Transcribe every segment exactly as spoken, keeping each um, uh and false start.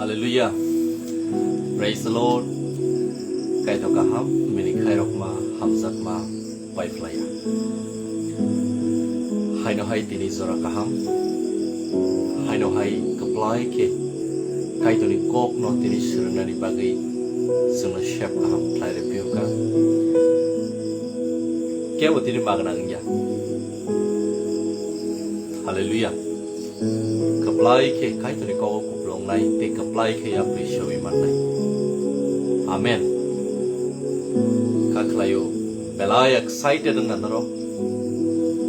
Hallelujah. Praise the Lord. Kaitor kaham, bini khairokma, hamjakma, paiphlaiya. Haino hai tini jora kaham, haino hai kwplai khe Kaitorni kokno tini swrwngnani bagwi chwngno sep kaham khlai rw phiyokha. Kebo tini magna wngya. Hallelujah. Kwplai khe Kaitorni kogo kuplungnai tei kwplai khe yapri sewi mannai. Amen. Kha khlaio, belai excited wngna norok.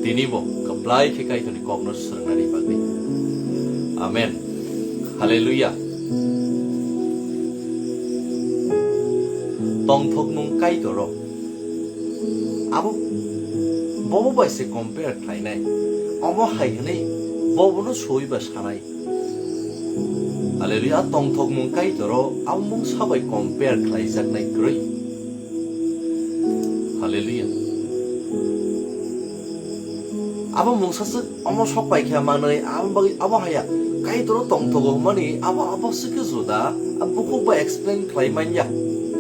Tinibo kwplai khe Kaitorni kokno swrwngnani bagwi. Amen. Hallelujah. Tongthokmung Kaitoro. Abo bobo bai se compare khlainai. Omo hai hwnwi bobono soi ba sanai. Hallelujah. Tongthokmung Kaitoro abo mungsa bai compare khlaijaknai kwrwi. Hallelujah. Abo mungsa swk omo sok pai khe manwi, abo bagwi abo haya Kaitoro tongthogo hwnmani abo, abo swkhe juda, a bukhuk bai explain khlai manya.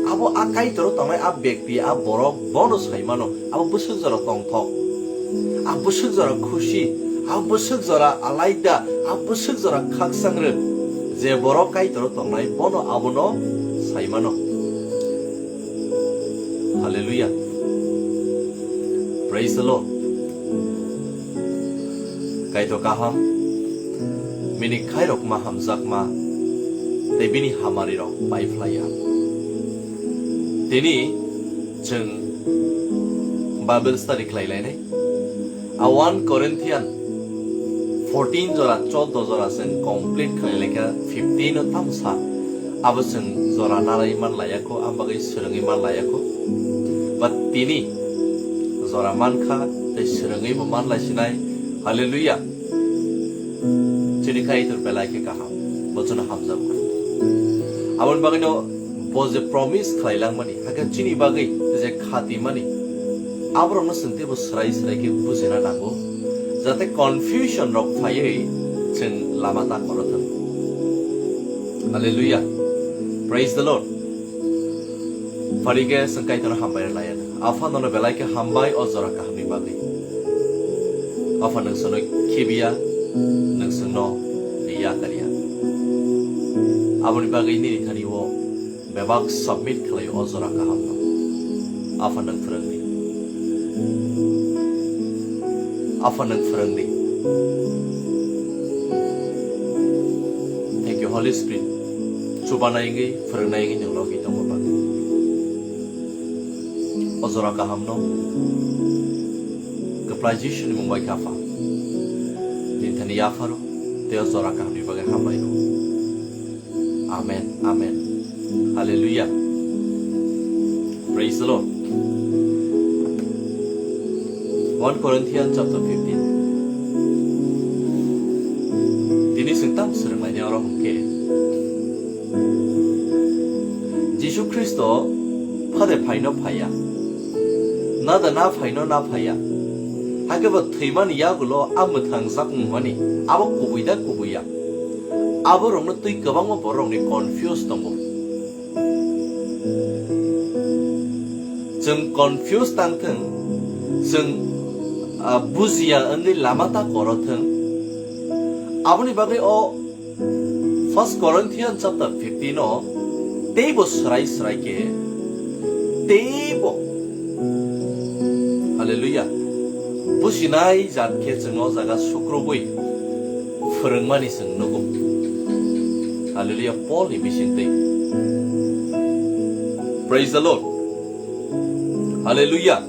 Abo a Kaitoro tongnai a bekti, a borok bono sai mano, abo bwswk jora tongthok, a bwswk jora khusi, a bwswk jora alaida, a bwswk jora khakchang rw, je borok Kaitoro tongnai bono abono sai mano. Hallelujah. Praise the Lord. Kaitor kaham, bini khairokma hamjakma, tei bini hamari rok paiphlaiya. Tini chwng Bible study khlai lainai. A one Corinthian fourteen jora, choddo jora chwng complete khlai laikha, fifteen o tamsa. Abo chwng jora nanai man laiya kho, ang bagwi swrwngwi man laiya kho. But tini jora mankha, tei swrwngwi bo man lai sinai. Hallelujah. Chini Kaitor belai khe kaham, bo chwngno hamjago. Aboni bagwino bo je promise khlai langmani, hakhe chini bagwi je khatimani, aborokno chwng teibo swrai swrai khe bujina nango, jate confusion rok phaiwi chwng lama ta korothwng. Hallelujah. Praise the Lord. Phaikhe chwng Kaitorno hambai rwlaiya. Apha nono belai khe hambai o jora kahamni bagwi. Apha nwng chwngno khibiya, nwng chwngno yakarya. Aboni bagwi nini thani o bebak submit khlai o jora kahamno. Apha nwng phwrwngdi. Apha nwng phwrwngdi. Thank you, Holy Spirit. Chubanai wngwi, phwrwngnai wngwi nwng logi tongo bagwi. O jora kahamno kwplai Jisuni mung bai kha Apha. Nini thani yapharo tei o jora kahamni bagwi hambai rw. Amen. Amen. Hallelujah. Praise the Lord. One Corinthians chapter fifteen. Tini chwng tam swrwnglainai oro hwnkhe Jisu Khristo phade phaino phaiya, nada na phaino na phaiya, hakhe bo thwimani yagulo a mwthang sak wngmani abo kubui da kubui ya? Aborokno twi kwbangma bororokni confuse tongo. Chwng confuse tang thwng, chwng, ah, bujiya wngwi lama ta korothwng. Aboni bagwi o First Corinthians chapter fifteen o teibo swrai swrai khe teibo, hallelujah, businai jat khe chwng o jaga sukrubwi phwrwngmani chwng nugo. Hallelujah, Paul ni bisingtwi. Praise the Lord. Hallelujah.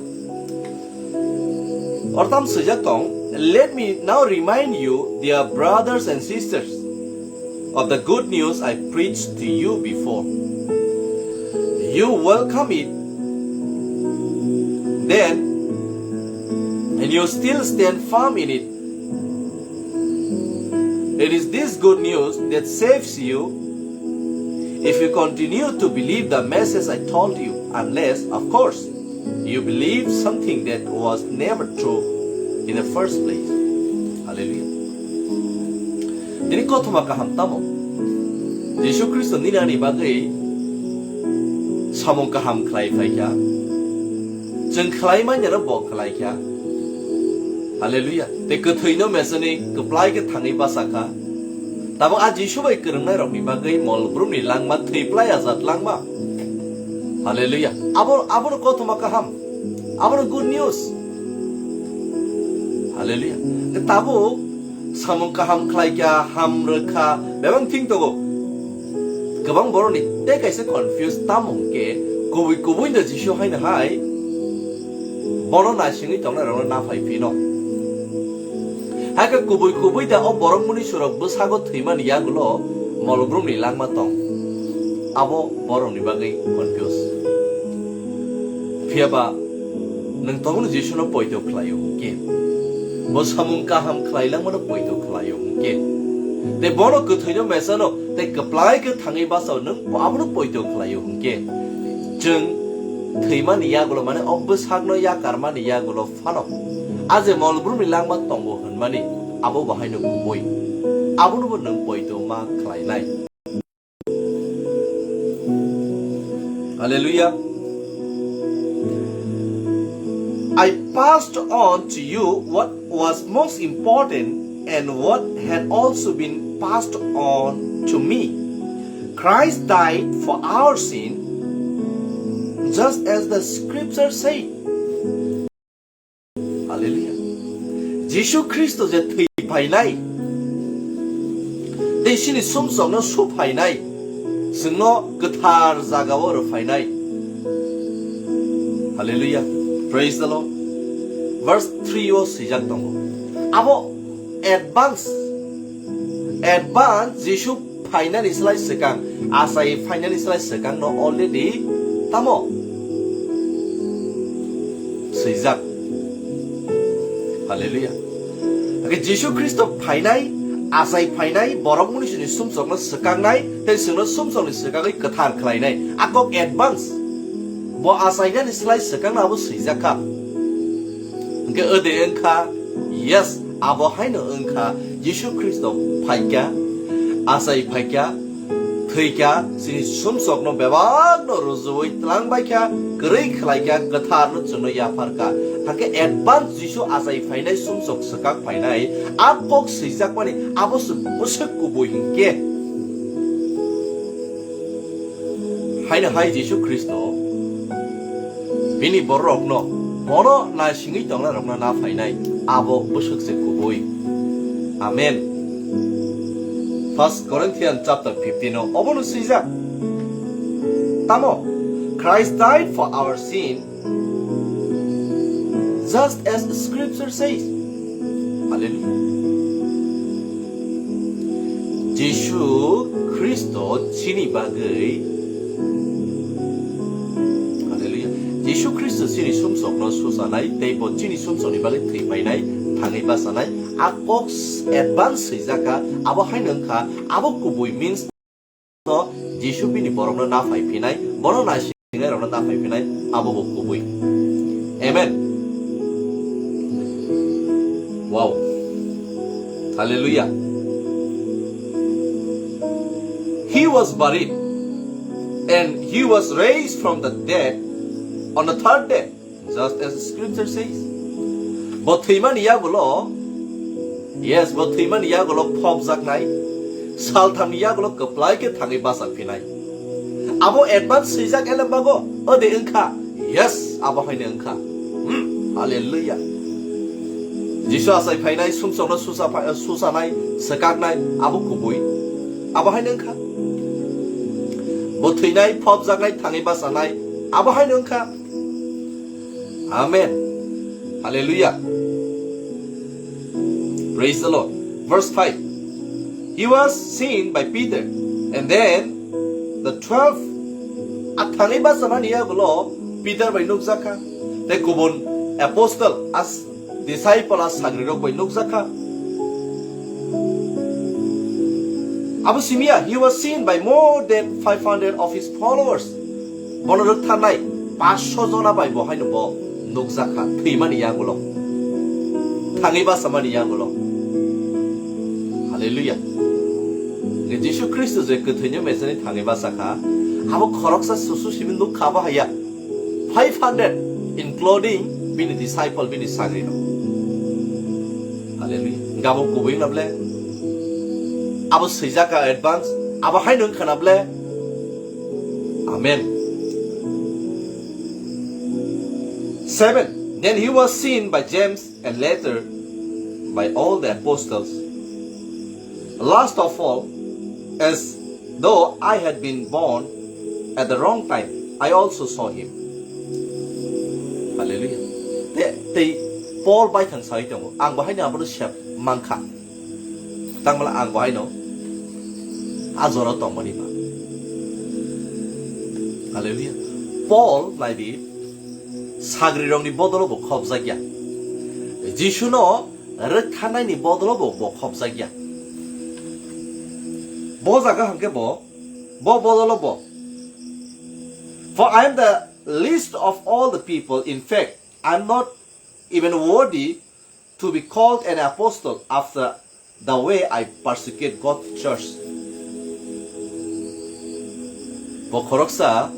Ortam swijak tong, let me now remind you, dear brothers and sisters, of the good news I preached to you before. You welcome it then, and you still stand firm in it. It is this good news that saves you if you continue to believe the message I told you, unless, of course, you believe something that was never true in the first place. Hallelujah. Tini kothoma kaham tamo? Jisu Khristo nini ani bagwi samung kaham khlai phaikha. Chwng khlai manyano bo khlaikha. Hallelujah. Tei kwthwino mesani kwplai khe thangwi bachakha. Tabuk a Jisu bai kwrwngnairokni bagwi mol brumni langma thwi plai ajat langma. Hallelujah. Abo, abono kothoma kaham. Abono good news. Hallelujah. Tabuk samung kaham khlaikha, ham rwkha, bebak thing tongo. Kwbang borokni tei kaisa confuse, tamo hwnkhe kubui kubui no Jisu haino hai bono naisingwi tongnairokno naphai phino. Hakhe kubui kubui da o borok muni surok bwsago thwimani yagulo mol brumni langma tong. Abo borokni bagwi confuse. Phiya ba nwng tongo Jisuno poito khlaio hwnkhe, bo samung kaham khlai langmano poito khlaio hwnkhe, tei bono kwthwino mesano tei kwplai khe thangwi bachao nwng abono poito khlaio hwnkhe, chwng thwimani yagulo, mane o bwsakno yakarmani yagulo phano, a je mol brumni langma tongo hwnmani abo bo haino kubui, abonobo nwng poito ma khlainai. Hallelujah. I passed on to you what was most important and what had also been passed on to me. Christ died for our sin, just as the scripture said. Hallelujah. Jisu Khristo je thwi phainai, tei chini sumsokno su phainai, chwngno kwthar jagao rw phainai. Hallelujah. Praise the Lord. Verse three o swijak tongo. Abo advance, advance Jisu phainani slai swkang, achai phainani slai swkang no already tamo swijak. Hallelujah. Hakhe Jisu Khristo phainai, achai phainai, borok muni sini sumsokno swkaknai, tei chwngno sumsokni swkagwi kwthar khlainai. A kok advance. Bo achainani slai swkangno abo swijak kha. Hwnkhe ode wngkha, yes, abo haino wngkha, Jisu Khristo phaikha, achai phaikha, thwikha, chini sumsokno bebakno rujuwi twlangbaikha, kwrwi khlaikha, kwtharno chwngno yapharkha. Hakhe advance Jisu achai phainai, sumsok swkak phainai, a kok swijakmani abo se bwswk kubui hwnkhe. Haino hai Jisu Khristo bini bororokno, bono naisingwi tongnairokno na phainai, abo bwswk se kubui. Amen. First Corinthians chapter fifteen o obono swijak. Tamo, Christ died for our sin, just as scripture says. Hallelujah. Jisu Khristo chini bagwi, hallelujah, Jisu Khristo chini sumsokno susanai tei bo chini sumsokni bagwi thwi phainai, thangwi bachanai, a kok advance swijak kha, abo haino wngkha, abo kubui means no Jisu bini borokno na phai phinai, bono naisingnairokno na phai phinai, abo bo kubui. Amen. Wow. Hallelujah. He was buried and he was raised from the dead on the third day. Just as scripture says. Bo thwimani yagulo, yes, bo thwimani yagulo phobjaknai, salthamni yagulo kwplai khe thangwi bachak phinai. Abo advance swijak elembago, ode wngkha, yes, abo haino wngkha. Hmm, hallelujah. Jisu achai phainai, sumsokno susa phai-, susanai, swkaknai, abo kubui. Abo haino wngkha. Bo thwinai, phobjaknai, thangwi bachanai, abo haino wngkha. Amen. Hallelujah. Praise the Lord. Verse five. He was seen by Peter and then the twelve. A thangwi bachamani yagulo Peter bai nukjakha. Tei kubun apostle, as disciple, a sagrirok bai nukjakha. Abo simiya, he was seen by more than five hundred of his followers. Bono rwktharnai paanch sho jona bai bo haino bo nukjakha, thwimani yagulo, thangwi bachamani yagulo. Hallelujah. Jisu Khristo je kwthwino mesani thangwi bachakha, abo khoroksa susu simi nuk kha bo haya. Five hundred, including bini disciple, bini sagrirok. Hallelujah. Gabo kubui na ble? Abo swijaka advance, abo haino wngkha na ble? Amen. Seven. Then he was seen by James and later by all the apostles. Last of all, as though I had been born at the wrong time, I also saw him. Hallelujah. Te, tei Paul bai thang sai tongo. Ang bahai ni abono sep mangkha. Tangmala ang bahai no a jora tongmani ba. Hallelujah. Paul nai di, sagrirokni bodolo bo khopjakya. Jisuno rwktharnaini bodolo bo, bo khopjakya. Bo jaga hwnkhe bo, bo bodolo bo. For I am the least of all the people. In fact, I am not even worthy to be called an apostle after the way I persecute God's church. Bo khoroksa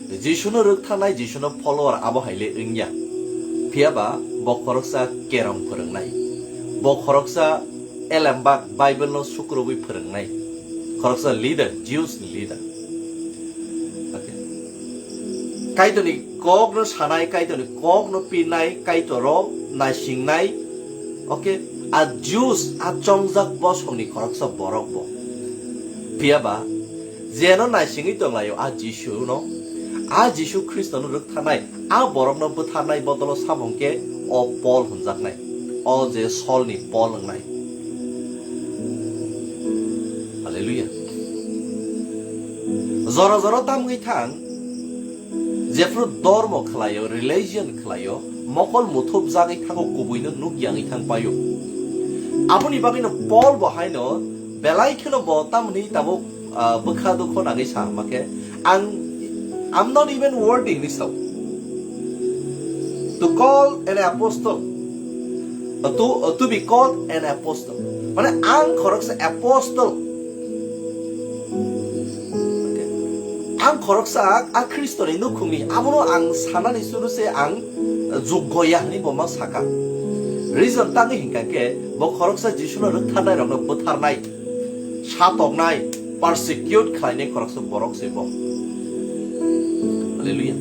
Jisuno rwktharnai, Jisuno follower abo hai le wngya. Phiya ba bo khoroksa kerong phwrwngnai. Bo khoroksa elembak Bible no sukrubwi phwrwngnai. Khoroksa leader, Jews ni leader. Okay. Kaitorni kokno sanai, Kaitorni kokno pirnai, Kaitoro naisingnai. Okay, a Jews, a chongjak bosongni khoroksa borok bo. Phiya ba, jeno naisingwi tonglaio a Jisuno, a Jisu Khristono rwktharnai, a borokno bwtharnai bodolo samung khe o Paul hwnjaknai, o je Solni Paul wngnai. Hallelujah. Jora jora tamgwi thang, jephru dormo khlaio, religion khlaio, mokol muthupjagwi thango, kubuino nuk yangwi thang paio. Aboni bagwino Paul bo haino belai kheno bo tamni tabuk, ah, bwkha dukho nangwi sa hwnba khe, ang, I'm not even worthy hinwi sao. To call an apostle, uh, to, uh, to be called an apostle. Mane ang khoroksa apostle. Ang khoroksa a Khristoni nukhungni, abono ang sanani suru se ang, uh, joggo ya hwnwi bo ma saka. Reason tangwi hinkha khe bo khoroksa Jisuno rwktharnairokno bwtharnai, satoknai, persecute khlainai khoroksa borok se bo. Hallelujah.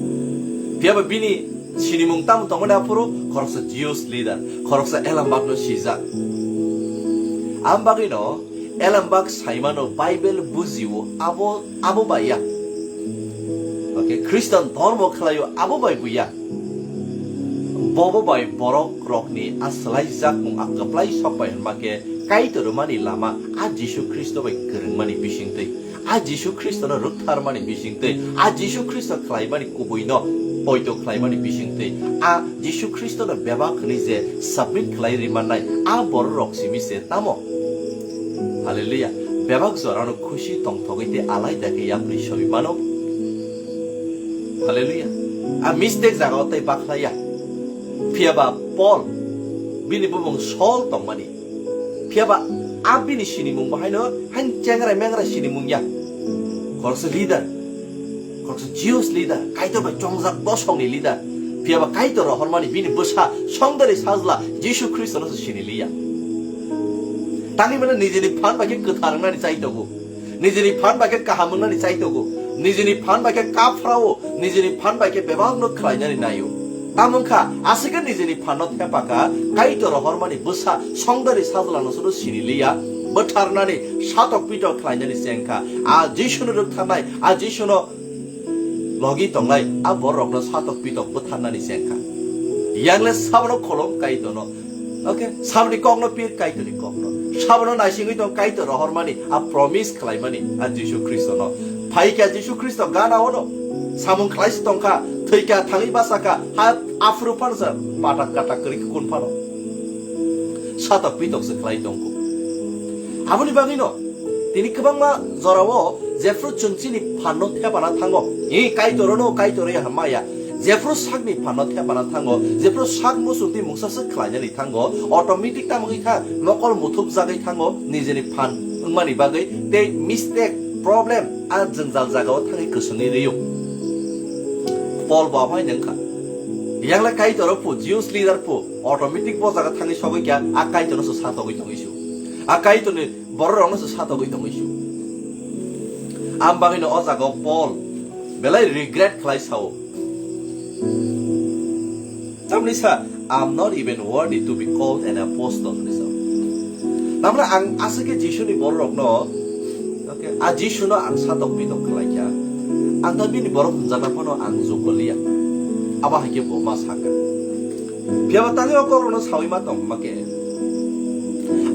Phiya ba bini sinimung tamo tongmani aphuru khoroksa Jews leader, khoroksa elembakno sijak. Am bagwino elembak saimano Bible bujio abo, abo bai ya. Okay, Christian dhormo khlaio abo bai buya. Bobo bai borok rokni a swlai jakmung a kwplai sok bai hwnba khe Kaitor rwmani lama a Jisu Khristo bai kwrwngmani bisingtwi, a Jisu Khristono rwktharmani bisingtwi, a Jisu Khristo khlaimani kubuino poito khlaimani bisingtwi, a Jisu Khristono bebak hwnwi je submit khlai rimannai a borok rok simi se tamo. Hallelujah. Bebak jorano khusi tongthogwi tei alai da khe yapri soi mano. Hallelujah. A mistake jaga o tei bakhlaiya. Phiya ba Paul, bini bumung Saul tongmani. Phiya ba a bini sinimung bo haino hain chengrai mengrai sinimung ya. Khoroksa leader. Khoroksa Jews leader. Kaitor bai chongjak bosongni leader. Phiya ba Kaitor rohormani bini bwsa songdari sajla Jisu Khristono se sini liya. Tangwi mano nijini phan bai khe kwthar wngnani chai tongo. Nijini phan bai khe kaham wngnani chai tongo. Nijini phan bai khe kaphrao, nijini phan bai khe bebakno khlainani naio. Tamo wngkha, aswkhe nijini phanno thepakha, Kaitor rohormani bwsa songdari sajlano sono sini liya, bwtharnani, satok pitok khlainani chengkha. A Jisuno rwktharnai, a Jisuno logi tongnai, a borokno satok pitok bwtharnani chengkha. Yangle sabono kholom Kaitorno. Okay, saboni kokno pir Kaitorni kokno. Sabono naisingwi tong Kaitor rohormani a promise khlaimani a Jisu Khristono. Phaikha Jisu Khristo gana ono. Samung khlaisi tongkha, thwikha, thangwi bachakha, ha aphuru phansa patak katak kwrwi kun phano. Satok pitok se khlai tongkho. Aboni bagwino tini kwbangma jorao jephru chwng chini phanno thepana thango. Hi Kaitorono, Kaitoro ya hamaya. Jephru sakni phanno thepana thango, jephru sak muchungtwi mungsa se khlainani thango, automatic tamo wngwi kha, mokol muthupjagwi thango, nijini phan wngmani bagwi tei mistake, problem a jwngjal jagao thangwi kwswngwi rw-o. Paul bo abo hai wngkha. Yang le Kaitor pu, Jews leader pu, automatic bo jaga thangwi sogwi kha, a Kaitorno se satogwi tongwi su. A Kaitorni bororokno se satogwi tongwi su. Am bagwino o jagao Paul belai regret khlai sao. Tamni sa, "I'm not even worthy to be called an apostle," hwnwi sa. Tamni ang aswk khe Jisuni bororokno, okay, a Jisuno ang satok pitok khlai kha. Ang ta bini borok hwnjakna phano ang jogoliya. Abo hai khe bo ma sakha. Phiya ba tangwi o kokrokno sawi ma tong ma khe.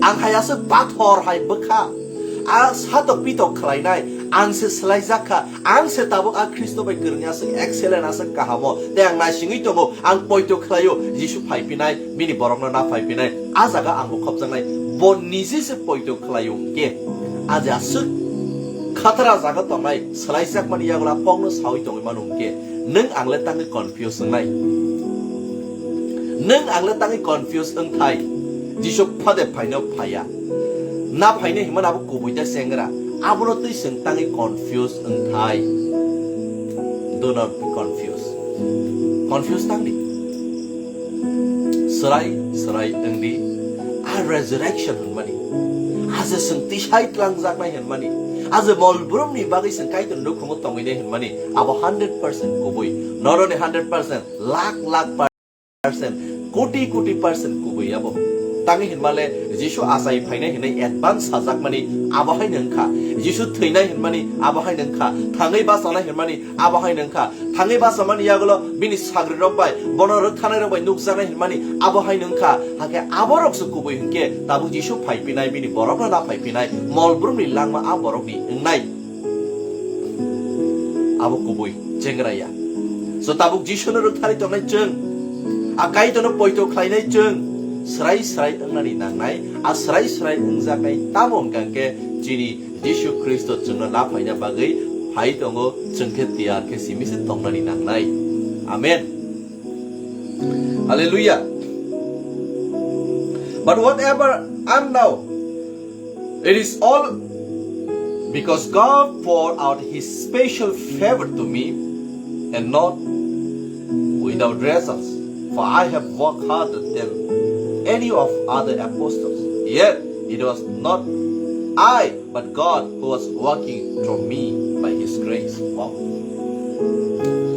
Ang hai aswk bathor hai bwkha. A satok pitok khlainai, ang se swlaijak kha, ang se tabuk a Khristo bai kwrwngya aswk excellent, aswk kahamo, tei ang naisingwi tongo, ang poito khlaio, Jisu phaipinai, bini borokno na phaipinai, a jaga ang bo khopjaknai, bo niji se poito khlaio hwnkhe, a je aswk khatar a jaga tongnai, swlaijakmani yagulo a kokno sawi tongwi mano hwnkhe, nwng ang le tangwi confuse wngnai? Nwng ang le tangwi confuse wngthai? Jisu phade phaino phaiya. Na phaino himani abo kubui ta chengra. Abono twi chwng tangwi confuse wngthai. Do not be confused. Confuse tangdi. Swrai, swrai wngdi. A resurrection hwnmani. A je chwng tisai tlangjaknai hwnmani. A je mol brumni bagwi chwng Kaitor nukhumo tongwinai hwnmani. Abo hundred percent kubui. Noroni hundred percent, lakh lakh percent, koti koti percent kubui abo. Tangwi hinmale Jisu achai phainai hinwi advance sajakmani abo haino wngkha. Jisu thwinai hinmani abo haino wngkha. Thangwi bachanai hinmani abo haino wngkha. Thangwi bachamani yagulo bini sagrirok bai, bono rwktharnairok bai nukjaknai hinmani abo haino wngkha. Hakhe aborokse kubui hinkhe tabuk Jisu phaiphinai, bini borokno na phaiphinai, mol brumni langma a borokni wngnai. Abo kubui chengra ya. So tabuk Jisuno rwktharwi tongnai chwng, a Kaitorno poito khlainai chwng, swrai swrai wngnani nangnai, a swrai swrai wngjaknai tamo hwnkha hwnkhe chini Jisu Khristo chwngno laphaina bagwi phai tongo, chwng khe tiyar khe simi se tongnani nangnai. Amen. Hallelujah. But whatever I'm now, it is all because God poured out His special favor to me and not without results. For I have worked harder than any of other apostles. Yet it was not I, but God who was working through me by His grace. Wow.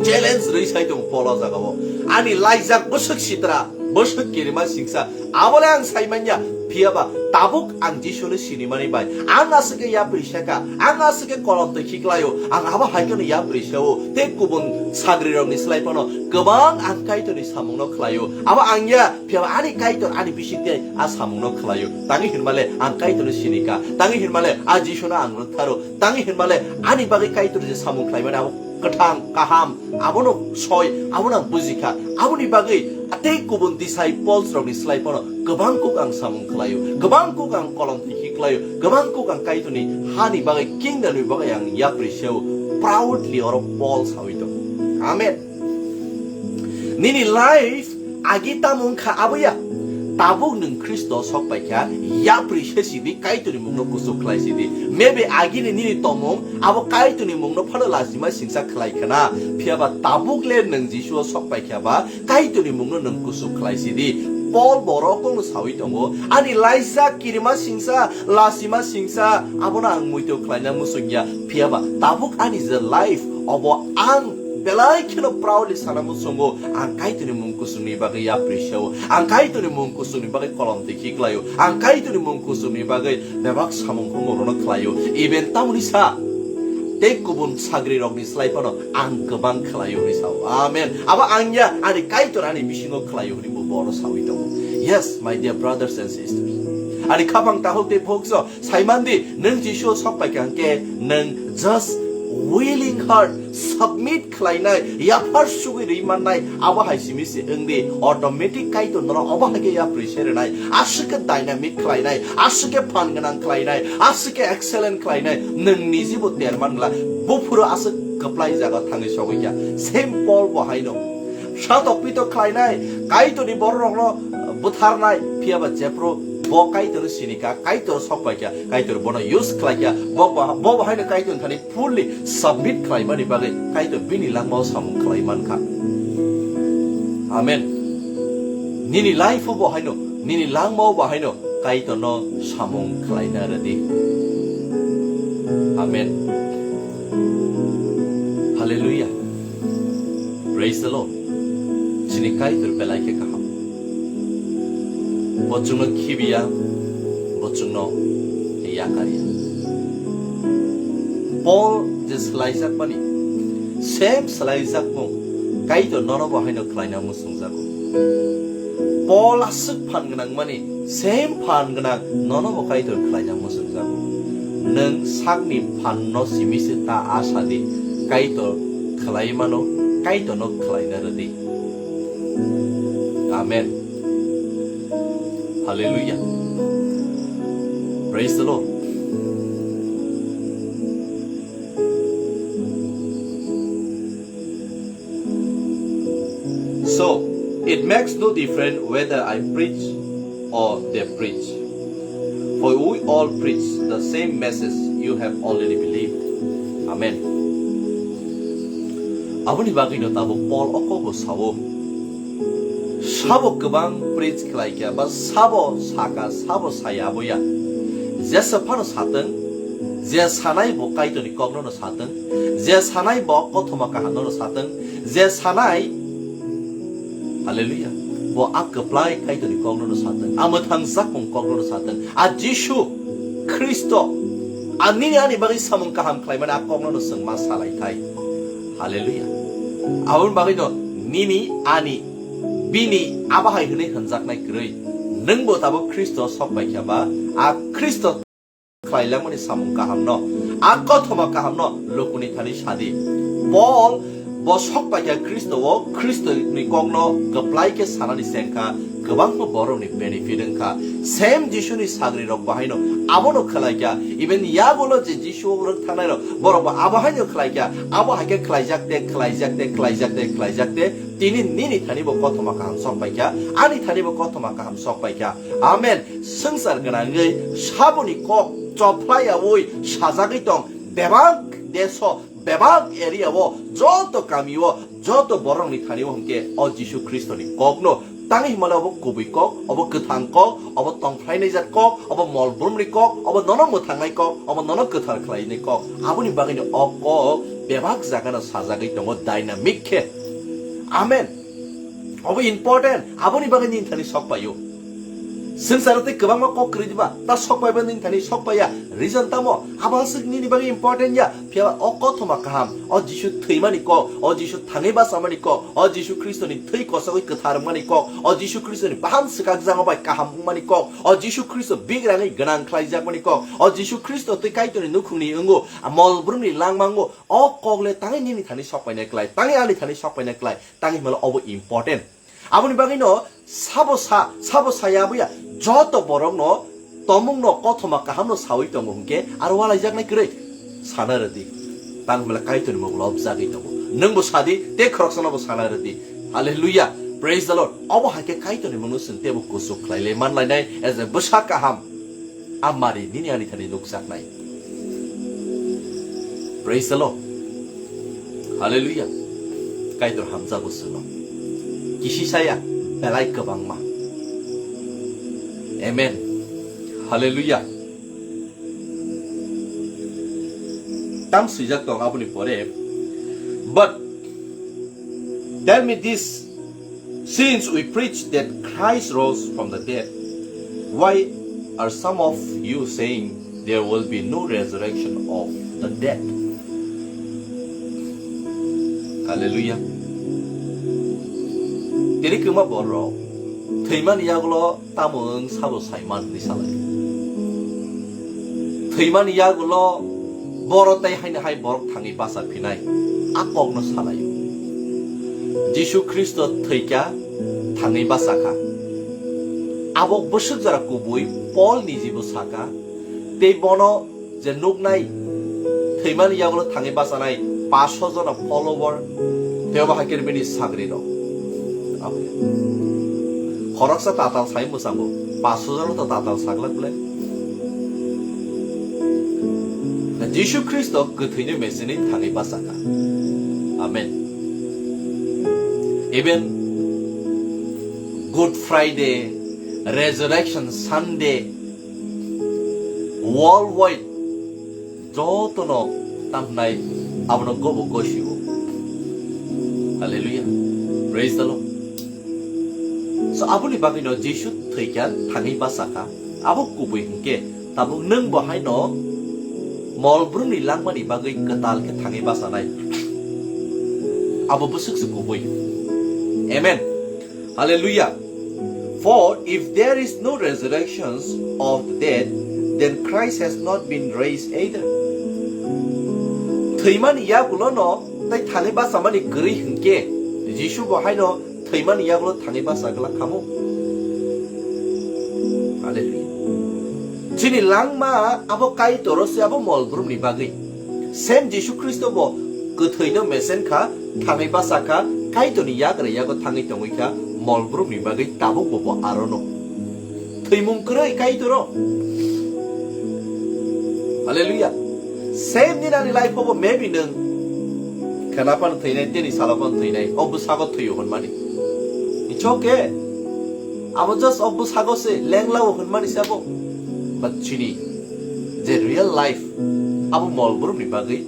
Challenge rwi sai tongo Paul o jaga o. Ani laijak bwswk sitra, bwswk kirima singsa, abole ang sai manya, phiya ba tabuk ang Jisuni sinimani bai ang aswk khe yapri saka, ang aswk khe kolom twi khiklaio, ang abo hai kheno yapri sao, tei kubun sagrirokni slai phano kwbang ang Kaitorni samungno khlaio. Abo ang ya, phiya ba ani Kaitor ani bising tei a samungno khlaio. Tangwi hinmale ang Kaitorno sinika, tangwi hinmale a Jisuno ang rwktharo, tangwi hinmale ani bagwi Kaitor je samung khlaimani abo kwthang, kaham, abono soi, abono ang bujikha. Aboni bagwi tei kubun disciples rokni slai phano kwbang kuk ang samung khlaio, kwbang kuk ang kolom twi khiklaio, kwbang kuk ang Kaitorni hani bagwi, kingdomni bagwi ang yapri seo. Proudly oro Paul sawi tongo. Amen. Nini life agi tamo wngkha abo ya. Tabuk nwng Khristo sok paikha, yapri se sidi, Kaitorni mungno kuchuk khlai sidi. Maybe agini nini tongmung abo Kaitorni mungno phano lachima singsa khlai khna. Phiya ba tabuk le nwng Jisuo sok paikha ba Kaitorni mungno nwng kuchuk khlai sidi. Paul bo oro kokno sawi tongo, ani laijak kirima singsa, lachima singsa, abono ang muitu khlaina muchung ya. Phiya ba tabuk ani je life, obo ang belai kheno proudly sana muchungo, ang Kaitorni mung kuchukni bagwi yapri seo, ang Kaitorni mung kuchukni bagwi kolom twi khiklaio, ang Kaitorni mung kuchukni bagwi bebak samung khumung rono khlaio, even tamoni sa tei kubun sagrirokni slai phano ang kwbang khlaio hwnwi sao. Amen. Abo ang ya, ani Kaitor ani bisingo khlaio hwnwi bo bono sawi tongo. Yes, my dear brothers and sisters. Ani khapang tahuk tei phokso, saimandi, nwng Jisuo sok paikha hwnkhe, nwng just willing heart, submit khlainai, yaphar sugwi rwi mannai, abo hai simi se wngdi, automatic Kaitor norok obo hai khe yapri se rwnai, aswk khe dynamic khlainai, aswk khe phan gwnang khlainai, aswk khe excellent khlainai, nwng nijibo ter man gla, buphuru aswk kwplai jaga thangwi sogwi kha. Same Paul bo haino. Satok pitok khlainai, Kaitorni bororokno butharnai, phiya ba jephru Bo Kaitorno sini kha, Kaitor sok pai kha, Kaitor bono use khlai kha, bo ba-, bo bahaino Kaitorni thani fully submit khlaimani bagwi Kaitor bini langmao samung khlai man kha. Amen. Nini life-o bo haino, nini langmao bo haino Kaitorno samung khlaina rwdi. Amen. Hallelujah. Praise the Lord. Chini Kaitor belai khe kaham. Bo chwngno khibiya, bo chwngno yakarya. Paul je swlaijakmani, same swlaijakmung Kaitor nono bo haino khlaina muchungjago. Paul aswk phan gwnang mani, same phan gwnang nono bo Kaitor khlaina muchungjago. Nwng sakni phanno simi se ta asa di, Kaitor khlai mano, Kaitorno khlaina rwdi. Amen. Hallelujah. Praise the Lord. So, it makes no difference whether I preach or they preach. For we all preach the same message you have already believed. Amen. Aboni bagwino tabuk Paul o kokbo sao, sabo kwbang preach khlai kha, ba sabo saka, sabo saya aboya, jesa phano satwng, je sanai bo Kaitorni kokno satwng, je sanai bo kothoma kahamno satwng, je sanai, hallelujah, bo a kwplai Kaitorni kokno satwng, a mwthangjakmung kokno satwng, a Jisu Khristo, a nini ani bagwi samung kaham khlaimani a kokno chwng ma salai thai. Hallelujah. Aboni bagwino nini ani bini abo hai hwnwi hwnjaknai kwrwi, nwngbo tabuk Khristo sok pai kha ba, a Khristo khlailangmani samung kahamno, a kothoma kahamno lukuni thani sadi. Paul bo sok pai kha Khristo o, Khristo ni kokno kwplai khe sanani chengkha, kwbangma borokni benefit wngkha. Same Jisuni sagri rok bahaino abono khlai kha. Even yagulo je Jisu o rwk thangnai rok, borok bo abo haino khlai kha. Abo hai khe khlaijak te, khlaijak te, khlaijak te, khlaijak te. Tini nini thani bo kothoma kaham sok pai kha, ani thani bo kothoma kaham sok pai kha. Amen. Swngchar gwnangwi saboni kok chophlai yaui sajagwi tong bebak deso, bebak area o, joto kami o, joto borokni thani o hwnkhe o Jisu Khristoni kokno tangwi himale obo kubui kok, obo kwthang kok, obo tongphlainai jat kok, obo mol brumni kok, obo nono mwthangnai kok, obo nono kwthar khlainai kok. Aboni bagwino o kok bebak jagano sajagwi tongo dynamic khe. Amen. Obo important, aboni bagwi nini thani sok paio. Swngcharo tei kwbangma kok kwrwi diba, ta sok paiba nini thani sok paiya. Reason tamo? Abo aswk nini bagwi important ya. Phiya o kothoma kaham, o Jisu thwimani kok, o Jisu thangwi bachamani kok, o Jisu Khristoni thwi kosogwi kwthar wngmani kok, o Jisu Khristoni baham swkakjagma bai kaham wngmani kok, o Jisu Khristo bigrangwi gwnang khlaijakmani kok, o Jisu Khristo twi Kaitorni nukhungni wngo, mol brumni langma wngo, o kok le tangwi nini thani sok painai klai, tangwi ani thani sok painai klai, tangwi himalo obo important. Aboni bagwino sabo sa, sabo saya aboya joto borokno tomungno kothoma kahamno saui tongo hwnkhe aro walaijaknai kwrwi sana rwdi. Tang himla Kaitorni munglo objagwi tongo. Nwngbo sadi, tei khoroksanobo sana rwdi. Hallelujah. Praise the Lord. Obo hai khe Kaitorni mungno chwng teibo kuchuk khlai lai man lainai as a bwsa kaham. Amari nini ani thani nukjaknai. Praise the Lord. Hallelujah. Kaitor hamjago chwngno. Kisi saya belai kwbangma. Amen. Hallelujah. Tam swijak tong aboni pore. But tell me this, since we preach that Christ rose from the dead, why are some of you saying there will be no resurrection of the dead? Hallelujah. Tini kwma borok thwimani yagulo tamo wng sabo saiman hwnwi salai. Thwimani yagulo borok tei haino hai borok thangwi bacha phinai a kokno salaio. Jisu Khristo thwikha, thangwi bachakha. Abo bwswk jora kubui Paul nijibo sakha, tei bono je nuknai thwimani yagulo thangwi bachanai paanch sho jona follower, tei obo hai khe bini sagrirok. Khoroksa tatal sai mwchango. Paso jalo to tatal saglak ble. Na Jisu Khristo kwthwino mesini thangwi bachakha. Amen. Even Good Friday, Resurrection Sunday, worldwide jotono tamhnai abono gobo gosio. Hallelujah. Praise the Lord. So aboni bagwino Jisu thwikha thangwi bachakha. Abo kubui hinkhe tabuk nwng bo haino mol brumni langmani bagwi kwtal khe thangwi bachanai. Abo bwswk se kubui. Amen. Hallelujah. For if there is no resurrection of the dead, then Christ has not been raised either. Thwimani yagulono tei thangwi bachamani kwrwi hinkhe Jisu bo haino thwimani yagulo thangwi bacha glak khamu. Hallelujah. Chini langma abo Kaitoro se abo mol brumni bagwi. Same Jisu Khristo bo kwthwino mesen kha, thangwi bacha kha, Kaitorni yagra yago thangwi tongwi kha, mol brumni bagwi tabuk bo bo arono. Thwimung kwrwi Kaitoro. Hallelujah. Same din ani life o bo maybe nwng khena phano thwinai, tini salo phano thwinai, o bwsago thwiyo hwnmani. It's okay. Abo just o bwsago se lenglao hwnmani se abo. But chini je real life, abo mol brumni bagwi,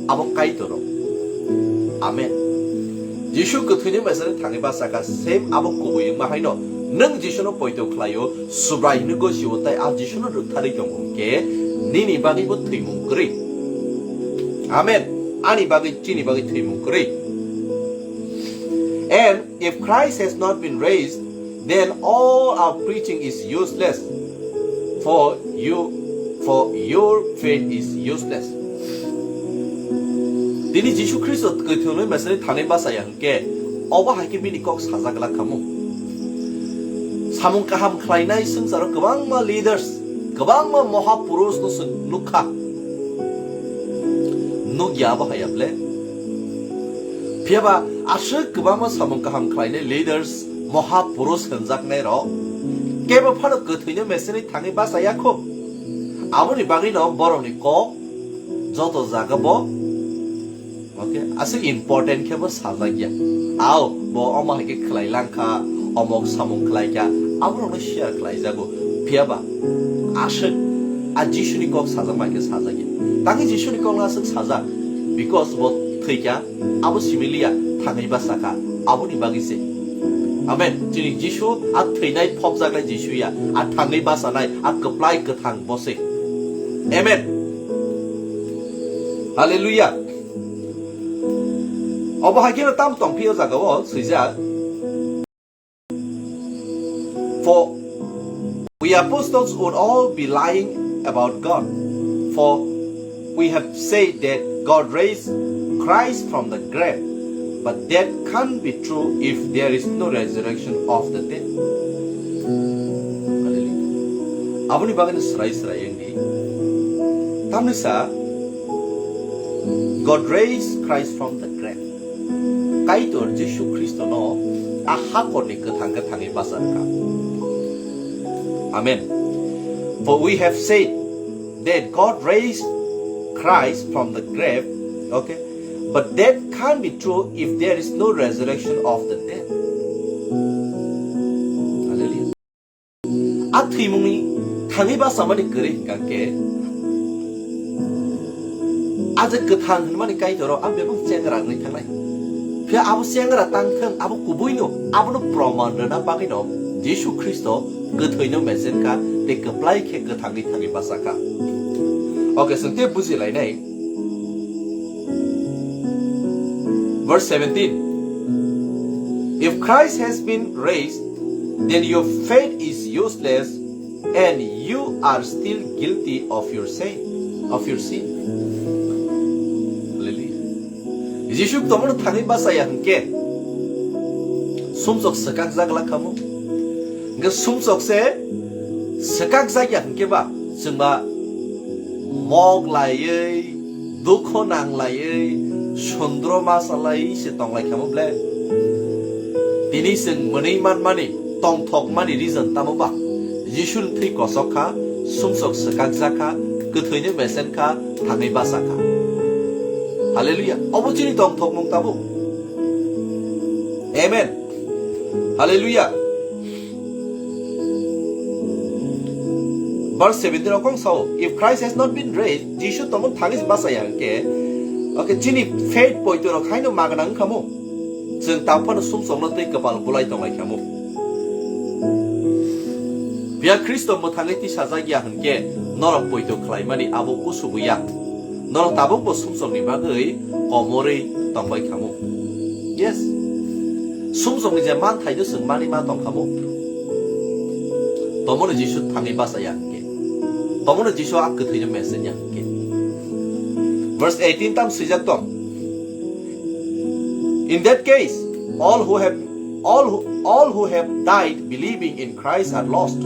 abo Kaitoro. Amen. Jisu kwthwini mesani thangwi bachakha, same abo kubui wngma haino nwng Jisuno poito khlaio, Subrai hwnwi gosio tei a Jisuno rwktharwi tongo hwnkhe nini bagwibo thwimung kwrwi. Amen. Ani bagwi, chini bagwi thwimung kwrwi. And if Christ has not been raised, then all our preaching is useless, for you, for your faith is useless. Tini Jisu Khristo kwthwini mesani thani bachaya hwnkhe, obo hai khe bini kok sajak glak khamu. Samung kaham khlainai swngcharo kwbangma leaders, kwbangma mohapurush no chwng nukha. Nukya abo hai ble. Phiyaba aswk kwbangma samung kaham khlainai leaders, mohapurush hwnjaknai rok kebo phano kwthwino mesani thangwi bachaya kho. Aboni bagwino borokni kok joto jaga bo, okay, aswk important khe bo sajak ya. Ao, bo omo hai khe khlai lang kha, omok samung khlai kha, aborokno share khlai jago. Phiyaba aswk a Jisuni kok sajak bai khe sajak ya. Tangwi Jisuni kok no aswk sajak, because bo thwi kha, abo simi liya, thangwi bachakha, aboni bagwi se. Amen. Chini Jisu a thwinai phobjaknai Jisu ya, a thangwi bachanai, a kwplai kwthang bo se. Amen. Hallelujah. Obo hai kheno tam tong phio jaga o swijak. For we apostles would all be lying about God. For we have said that God raised Christ from the grave, but that can't be true if there is no resurrection of the dead. Hallelujah. Aboni bagwi no srai srai wngdi. Tamni sa God raised Christ from the grave. Kaitor Jisu Khristono a hakorni kwthang khe thangwi bacharkha. Amen. For we have said that God raised Christ from the grave, okay, but that can't be true if there is no resurrection of the dead. Hallelujah. A thwimungni thangwi bachamani kwrwi hwnkha khe, a je kwthang hwnmani Kaitoro a bebak chengra wngwi thangnai. Phiya abo chengra tang thung, abo kubuino, abono proman rwna bagwino Jisu Khristo kwthwino mesenkha tei kwplai khe kwthangwi thangwi bachakha. Okay, chwng tei bujilainai. Verse seventeen. If Christ has been raised, then your faith is useless and you are still guilty of your sin, of your sin. Hallelujah. Jisu tomono thangwi bachaya hwnkhe sumsok swkakjak la khamu. Hwnkhe sumsok se swkakjak ya hwnkhe ba chwngba mok laiwi, dukho nang laiwi, sundro ma salai se tonglai khamu ble. Tini chwng mwnwi manmani, tongthokmani reason tamo ba? Jisuni thwi kosok kha, sumsok swkakjak kha, kwthwino mesen kha, thangwi bacha kha. Hallelujah. Obo chini tongthokmung tabuk. Amen. Hallelujah. Verse seventeen o kong sao, "If Christ has not been raised, Jisu tongmung thangwi se bacha ya hwnkhe, okay, chini faith poito rok haino magna wngkha mo. Chwng tamo phano sumsokno tei kwpal bulai tonglai kha mo." Phiya Khristo mwthangwi tisajak ya hwnkhe norok poito khlaimani abo kusubu ya. Norok tabukbo sumsokni bagwi komorwi tongbai kha mo. Yes. Sumsokni je manthaino chwng manwi ma tong kha mo. Tomono Jisu thangwi bacha ya hwnkhe. Tomono Jisu a kwthwino mesen ya hwnkhe. Verse eighteen tam swijak tong. In that case, all who have all who, all who have died believing in Christ are lost.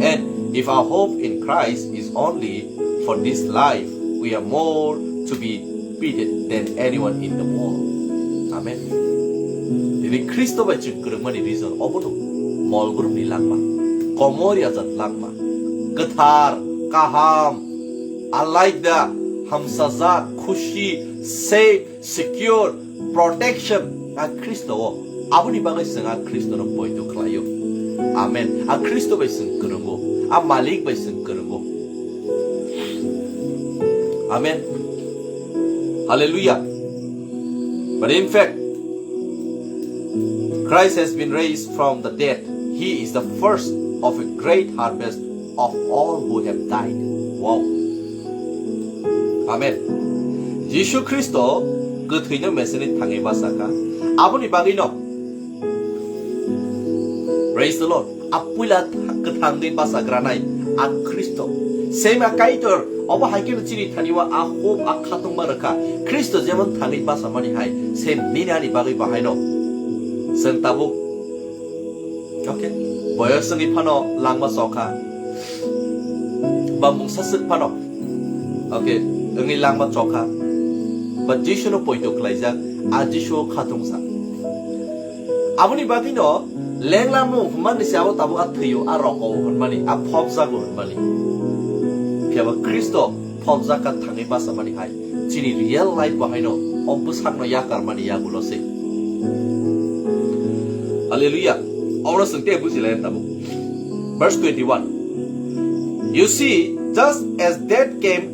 And if our hope in Christ is only for this life, we are more to be pitied than anyone in the world. Amen. Tini Khristo bai chwng kwrwngmani reason obono, mol brumni langma, komor yajat langma, kwthar, kaham, alaida, hamsajak, khushi, safe, secure, protection a Khristo o. Aboni bagwi chwng a Khristo no poito khlaio. Amen. A Khristo bai chwng kwrwngo. A Malik bai chwng kwrwngo. Amen. Hallelujah. But in fact, Christ has been raised from the dead. He is the first of a great harvest of all who have died. Wow. Amen. Jisu Khristo kwthwino meseni thangwi bachakha. Aboni bagwino, praise the Lord, a puila kwthangwi bachagranai a Khristo. Same a Kaitor, obo hai kheno chini thani o a hope, a khatungma rwkha. Khristo jemon thangwi bachamani hai, same nini ani bagwi bahaino. Chwng tabuk, okay, boyos wngwi phano langma chokha. Ba mungsa swk phano, okay, wngwi langma chokha. Ba Jisu no poito khlaijak, a Jisu o khatungsa. Aboni bagwino lenglamung hwnmani se abo tabuk a thwio, a roko hwnmani, a phobjago hwnmani. Phiya ba Khristo phobjak kha thangwi bachamani hai. Chini real life bo haino o bwsakno yakarmani yagulo se. Hallelujah. Obono chwng tei buji lai tabuk. Verse twenty-one. You see, just as death came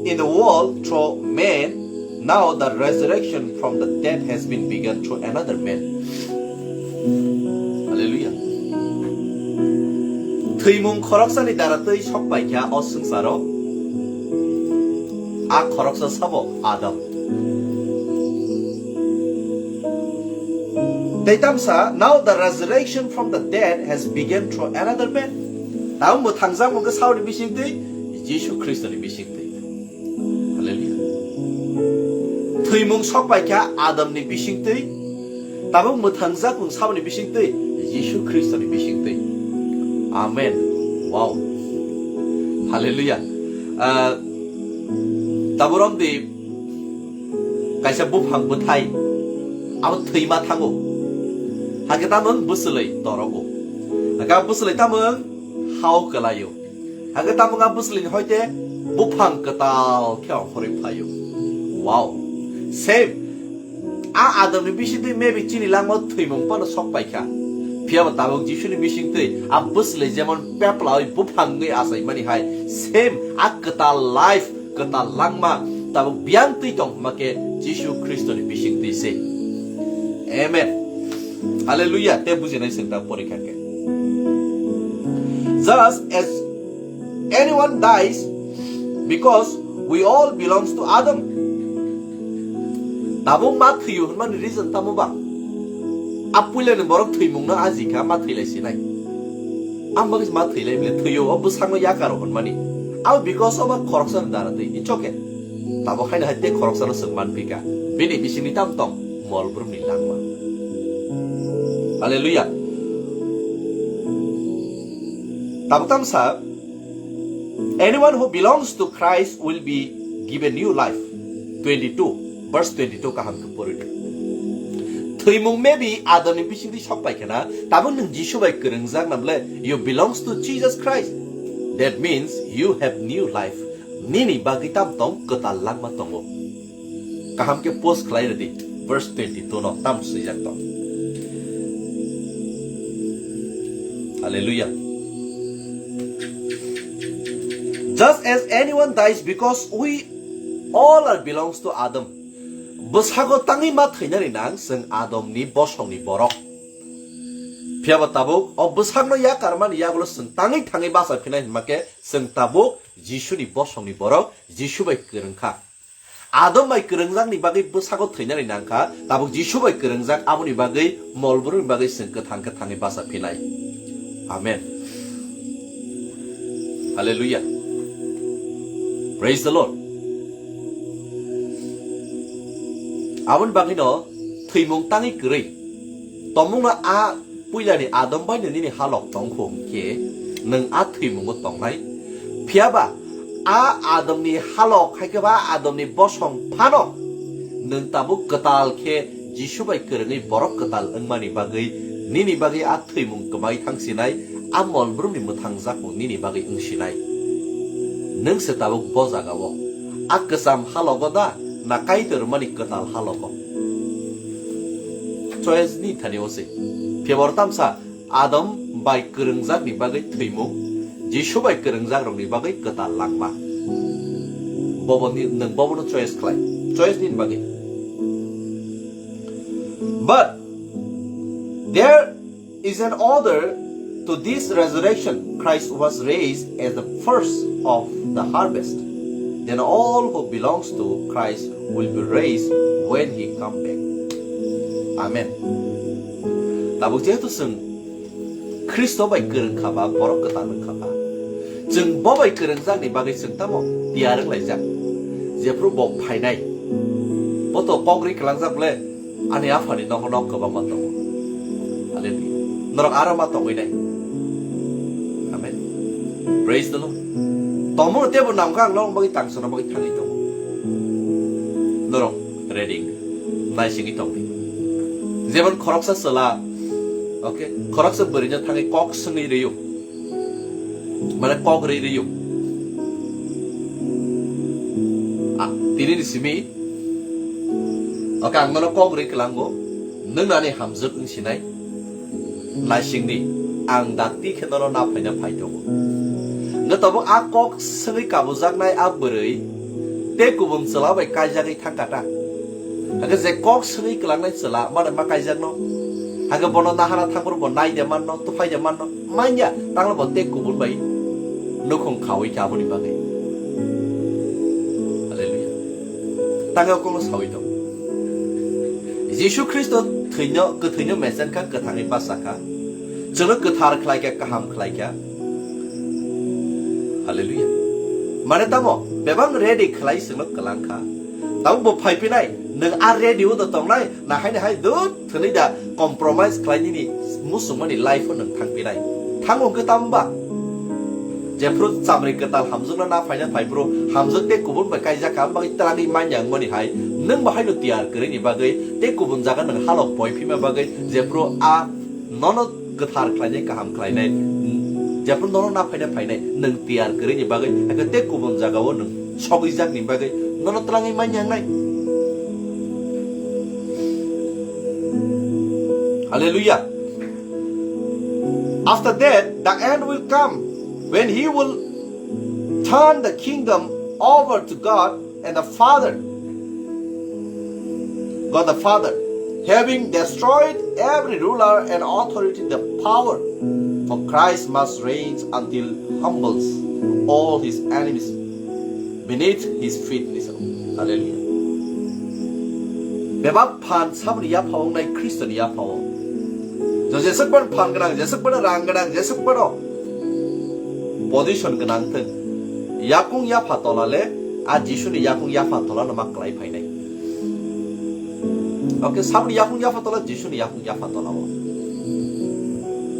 in the world through man, now the resurrection from the dead has been begun through another man. Hallelujah. Thwimung khoroksani dara twi sok paikha o swngcharo. A khoroksa sabo Adam. Tei tamsa, now the resurrection from the dead has begun through another man. Tamo mwthangjakmung khe saboni bisingtwi? Jisu Khristoni bisingtwi. Hallelujah. Thwimung sok paikha Adamni bisingtwi. Tabuk mwthangjakmung saboni bisingtwi? Jisu Khristoni bisingtwi. Amen. Wow. Hallelujah. Ah, tabuk romdi kaisa buphang bwthai, abo thwima thango. Hakhe tamung bwswlwi torogo. Hakhe bwswlwi tamung hao kwlaio. Hakhe tamung a bwswlwini hoite buphang kwtal khe ongkhorwi phaio. Wow. Same. A Adamni bisingtwi maybe chini langmao thwimung phano sok paikha. Phiyaba tabuk Jisuni bisingtwi a bwswlwi jemon peplawi buphang wngwi achaimani hai, same a kwtal life, kwtal langma tabuk biyang twi tong hwnba khe Jisu Khristoni bisingtwi se. Amen. Hallelujah. Tei bujinai chwng ta porikha khe. Just as anyone dies because we all belongs to Adam. Tabuk ma thwiyo hwnmani reason tamo ba? A puilani borok thwimungno ajikha, ma thwilai sinai. Ang bagwi ma thwilai bile thwiyo, o bwsakno yakaro hwnmani. Abo because of a khoroksani dara twi, it's okay. Tabuk haino hai tei khoroksano chwng manphika. Bini bisingni tam tong, mol brumni langma. Hallelujah. Tabuk tamsa, anyone who belongs to Christ will be given new life. Twenty-two, verse twenty-two kaham khe pori di. Thwimung maybe Adamni bisingtwi sok pai khena, tabuk nwng Jisu bai kwrwngjak namle, you belongs to Jesus Christ. That means you have new life. Nini bagwi tam tong kwtal langma tongo. Kaham khe post khlai rwdi, verse twenty-two no tam swijak tong. Hallelujah. Just as anyone dies because we all are belongs to Adam. Bwsago tangwi ma thwinani nang chwng Adamni bosongni borok. Phiyaba tabuk o bwsakno yakarmani yagulo chwng tangwi thangwi bacha phinai hwnma khe chwng tabuk Jisuni bosongni borok, Jisu bai kwrwng kha. Adam bai kwrwngjakni bagwi bwsago thwinani nang kha, tabuk Jisu bai kwrwngjak aboni bagwi molbrumni bagwi chwng kwthang khe thangwi bacha phinai. Amen. Hallelujah. Praise the Lord. Aboni bagwino thwimung tangwi kwrwi. Tongmungno a puilani Adam baino nini halok tongkhu hwnkhe nwng a thwimungo tongnai. Phiyaba a Adamni halok hai khe ba Adamni bosong phano nwng tabuk kwtal khe Jisu bai kwrwngwi borok kwtal wngmani bagwi nini bagwi a thwimung kwmai thangsinai, a molbrumni mwthangjakmung nini bagwi wngsinai. Nwng se tabuk bo jagao a kwcham halogo da na Kaitor rwmani kwtal halogo? Choice ni thani o se. Phiyaba tamsa Adam bai kwrwngjakni bagwi thwimung, Jisu bai kwrwngjakrokni bagwi kwtal langma. Bobo ni, nwng bobono choice khlai. Choice nini bagwi. But there is an order to this resurrection. Christ was raised as the first of the harvest. Then all who belongs to Christ will be raised when he come back. Amen. Tabuk jehetu chwng Khristo bai kwrwng kha ba, borok kwtal wng kha ba, chwng bo bai kwrwngjakni bagwi chwng tamo tiyar wng laijak? Jephru bo phainai, bo to kok ri kwlangjak bole, ani aphani nogo nok kwbangma tongo. Hallelujah. Norok aro ma tongwi nai. Amen. Praise the Lord. Tongmung tebo namkha ang norok bagwi tangsono bagwi thangwi tongo. Norok ready naisingwi tongdi. Jemon khoroksa chwla, okay, khoroksa bwrwino thangwi kok swngwi rwio. Mane kok rwi rwio. Ah, tini ni simi, okay, ang nono kok rwi kwlango, nwng nani hamjwk wng sinai. Naisingdi, ang dakti khe nono na phaina phai tongo. Hwnkhe tabuk a kok swngwi kabujaknai a bwrwi tei kubun chwla bai kaijagwi thang kha ta? Hwnkhe je kok swngwi kwlangnai chwla mano ma kaijakno? Hwnkhe bono nahara thangphuru bo nai de manno, tuphai de manno? Manya, tanglo bo tei kubun bai nukhung khawi khe aboni bagwi. Hallelujah. Tangwi kokno sawi tong. Jisu Khristo thwino, kwthwino mechen kha, kwthangwi bacha kha. Chwngno kwthar khlai kha, kaham khlai kha. Hallelujah. Mane tamo bebak ready khlai chwngno kwlang kha. Tamo bo phai phinai, nwng a ready o do tongnai, na haini hai dut thwnwi da compromise khlai nini muchungmani life o nwng thang phinai. Thang wng khe tamo ba? Jephru chamri kwtal hamjwkno na phaina phai bro, hamjwk tei kubun bai kaijak kha, bagwi twlangwi manya wngmani hai, nwng bo haino tiyar kwrwini bagwi tei kubun jaga nwng halok poi phima bagwi, jephru a nono kwthar khlainai, kaham khlainai, jephru nono na phaina phainai, nwng tiyar kwrwini bagwi, hakhe tei kubun jagao nwng sogwi jakni bagwi nono twlangwi manya wngnai. Hallelujah. After that, the end will come when he will turn the kingdom over to God and the Father. God the Father, having destroyed every ruler and authority, the power, for Christ must reign until humbles all his enemies beneath his feet. Hallelujah. Bebak phan saboni yapha wngnai Khristoni yapha o. Jo jeswk ban phan gwnang, jeswk ban rang gwnang, jeswk bano position gwnang thwng, yakung yapha tola le a Jisuni yakung yapha tola no ma kwlai phainai. Okay, saboni yakung yapha tola, Jisuni yakung yapha tola o.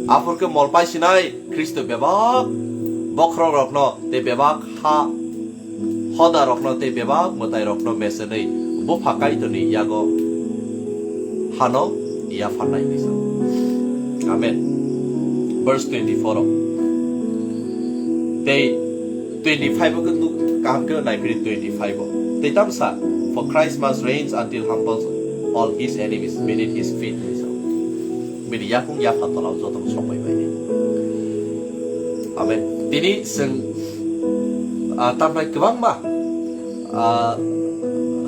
Aphur khe mol pai sinai Khristo bebak bokhorok rokno tei bebak ha hoda rokno tei bebak mwtai rokno mesenwi bupha Kaitorni yago hano yapharnai hinwi sa. Amen. Verse twenty-four o. Tei twenty-five o khe nuk kaham khe naiphiri twenty-five o. Tei tamsa, "For Christ must reign until humbles all his enemies beneath his feet," hinwi sa. Bini yakung yapha tola o jotono sokbai bai. Amen. Tini chwng, ah, tamnai kwbangma, ah,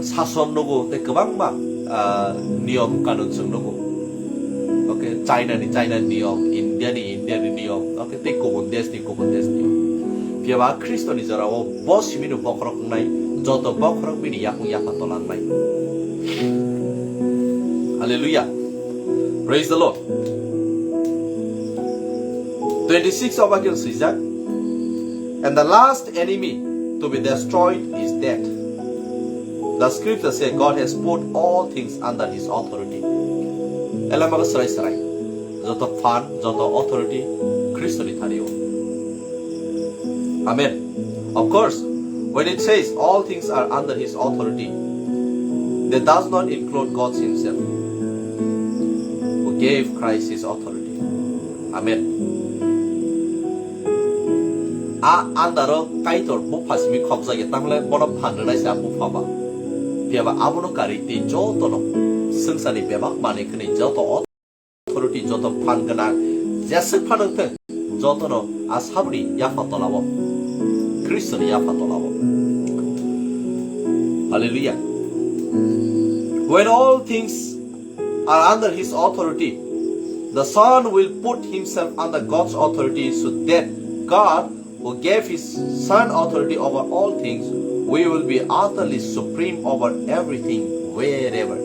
sason nugo tei kwbangma, ah, niyom kanun chwng nugo. Okay, China ni China niyom, India ni India ni niyom, okay, tei kubun desh ni kubun desh niyom. Phiya ba Khristo ni jora o bo simi no bokhorok wngnai, joto bokhorok bini yakung yapha tola wngnai. Hallelujah. Praise the Lord. Twenty-six o bakhe swijak, "And the last enemy to be destroyed is death." The scripture says, "God has put all things under his authority." Elama srai srai. Joto phan, joto authority Khristo ni thani o. Amen. Of course, when it says all things are under his authority, that does not include God himself, who gave Christ his authority. Amen. A andaro Kaitor bupha simi khokjagya, tamle bono phan rwnai se a bupha ba. Phiya ba abono karwi tei jotono swngcharni bebak manwi khwnwi joto authority, joto phan gwnang jeswk phan wng thung, jotono a saboni yapha tolao, Khristoni yapha tolao. Hallelujah. When all things are under his authority, the Son will put himself under God's authority, so that God, who gave his Son authority over all things, we will be utterly supreme over everything wherever.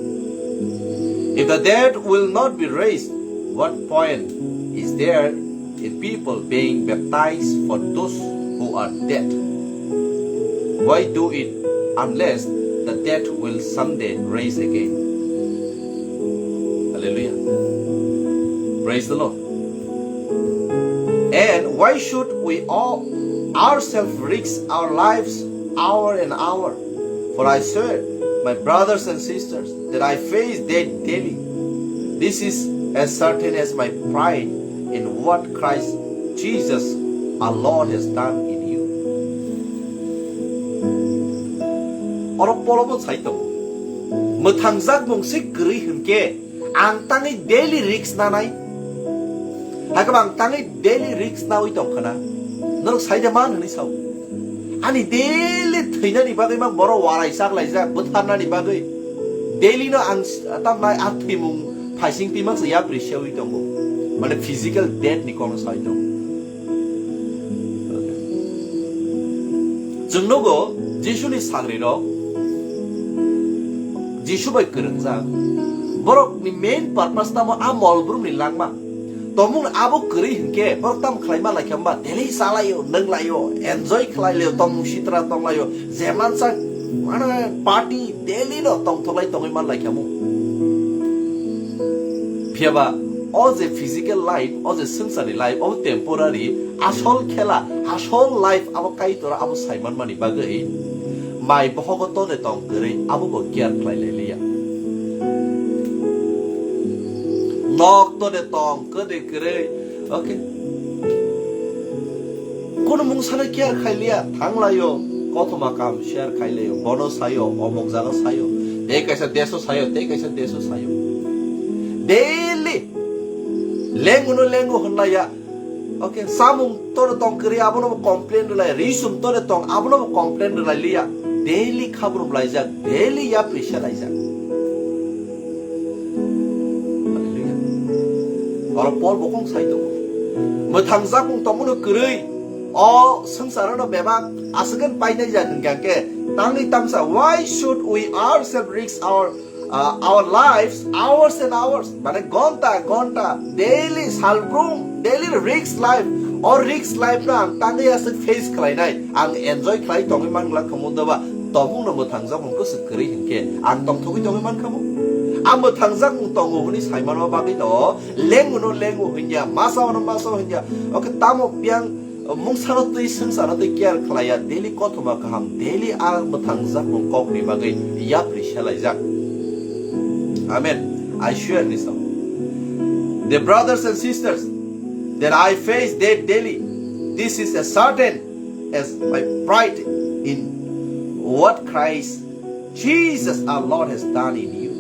If the dead will not be raised, what point is there in people being baptized for those who are dead? Why do it unless the dead will someday rise again? Hallelujah. Praise the Lord. And why should we all ourselves risk our lives hour and hour? For I swear, my brothers and sisters, that I face death daily. This is as certain as my pride in what Christ Jesus our Lord has done in you. Oro Polo bo sai tongo, mwthangjak mung se kwrwi hwnkhe ang tangwi daily risk nanai. Hakhe ang tangwi daily risk nawi tongkhana. Norok sai de man hwnwi sao. Ani daily thwinani bagwi mang borok warai chaklaijak, bwtharnani bagwi. Daily no ang s-, tamnai a thwimung phaising twi mang se yapri sewi tongo. Mane physical death ni kokno sai tongo. Chwng nugo Jisuni sagri rok Jisu bai kwrwngjak. Borok ni main purpose tamo a mol brum ni langma. Tomung abo kwrwi hinkhe borok tam khlai ma laikha hwnba daily chalaio, nwnglaio, enjoy khlailio, tomung sitra tonglaio, jemansa mane party daily no tongthoklai tongwi man laikha mu. Phiyaba o je physical life, o je swngcharni life, o temporary, asol khela, asol life abo Kaitor abo saimanmani bagwi mai bohogo tode tong kwrwi abo bo care khlai lai liya. Nok tode tong kwdwi kwrwi, okay? Kono mungsano care khai liya, thanglaio, kothoma kam share khai laio, bono sayo, omok jaga sayo, tei kaisa deso sayo, tei kaisa deso sayo. Daily lenguno lengu hwnlaiya. Okay, samung tore tong kwrwi abono bo complain rwlai, risum tore tong abono bo complain rwlai liya. Daily khabrum laijak, daily yapri se laijak. Hallelujah. Oro Paul bo kong sai tongo. Mwthangjakmung tongmano kwrwi, o swngcharano bebak aswkhen painai jak hwnkha khe, tangwi tamsa, why should we ourselves risk our, uh, our lives, hours and hours? Mane gonta gonta, daily, salbrum, daily risk life. O risk life no ang tangwi aswk face khlainai, ang enjoy khlai tongwi mangla khamu doba. Tongmungno mwthangjakmung kwswk kwrwi hinkhe ang tongthogwi tongwi mankha mu? A mwthangjakmung tongo hwnwi saimanma bagwino lenguno lengu hwnya, masao no masao hwnya. Oke, tamo biyang mungsano twi swngcharno twi care khlaiya, daily kothoma kaham, daily a mwthangjakmung kokni bagwi yapri selaijak. Amen. I swear ni sao. The brothers and sisters, that I face death daily. This is as certain as my pride in what Christ Jesus our Lord has done in you.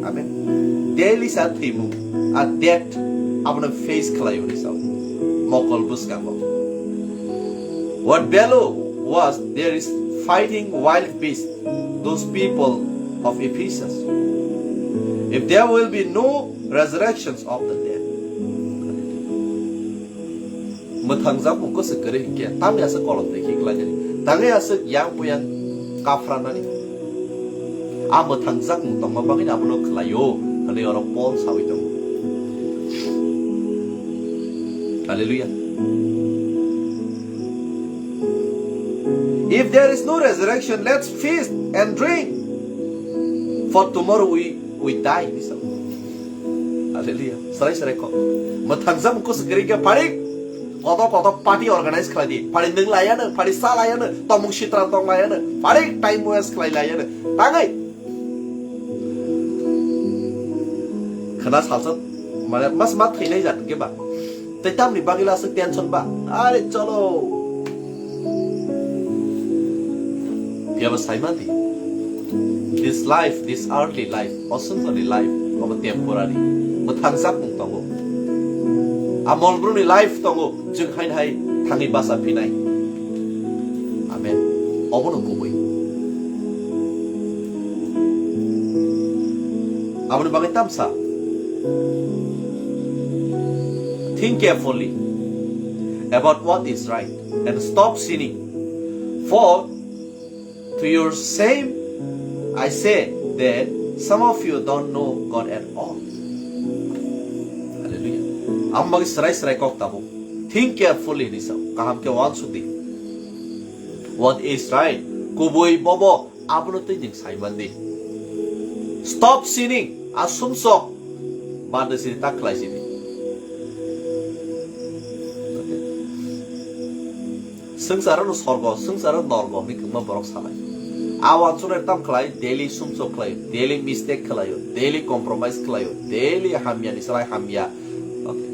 Amen. Daily sa thwimu, a death abono face khlaio ni sao. Mokol bwskango. What value was there is fighting wild beasts, those people of Ephesus. If there will be no resurrections of the dead. Mwthangjakmung kwswk kwrwi hinkhe tamni aswk kolom twi khiklai nani, tangwi aswk yang puyang kaphrani. A mwthangjakmung tongma bagwino abono khlaio hwnwi oro Paul sawi tongo. Hallelujah. If there is no resurrection, let's feast and drink, for tomorrow we, we die. Hallelujah. Sarai sarai kok. Mwthangjakmung kwswk kwrwi khe pharik kotor kotor party organize khlai di. Pharik nwng laiano, pharik sa laiano, tomung sitra tong laiano, pharik time waste khlai laiano. Tangwi. Khna salsa, mane mas ma thwinai jat khe ba. Tei tamni bagwi la aswk tension ba? Are cholo. Phiya ba sai mandi. This life, this earthly life, o swngcharni life, obo temporary. Mwthangjakmung tongo. A mol brumni life tongo, chwng haino hai thangwi bacha phinai. Amen. Obono kubui. Aboni bagwi tamsa. Think carefully about what is right and stop sinning. For to your shame, I say that some of you don't know God at all. Hallelujah. Ang bagwi srai srai kok tabuk. Think carefully hini sao. Kaham khe uansuk di. What is right? Kubui bobo abono twi nwng sai mandi. Stop sinning. Asumsok. Bande sini tak khlai sini. Swngcharo no sorgo, swngcharo norgo hwnwi kwbangma borok salai. A uansuknai tam khlai, daily sumsok khlaio, daily mistake khlaio, daily compromise khlaio, daily hamya ni salai hamya. Okay.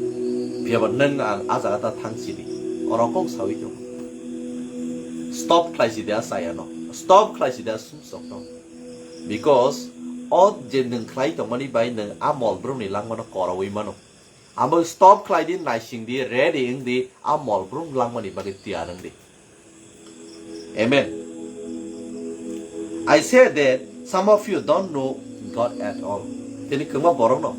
Phiya ba nwng ang a jaga ta thang sidi. Oro kok sawi tongo. Stop khlai sidi a chaya no. Stop khlai sidi a sumsok no. Because o je nwng khlai tongmani bai nwng a mol brumni langmano koraui mano. Abo stop khlai di, naising di, ready wng di, a mol brum langmani bagwi tiyar wng di. Amen. I say that some of you don't know God at all. Tini kwbangma borokno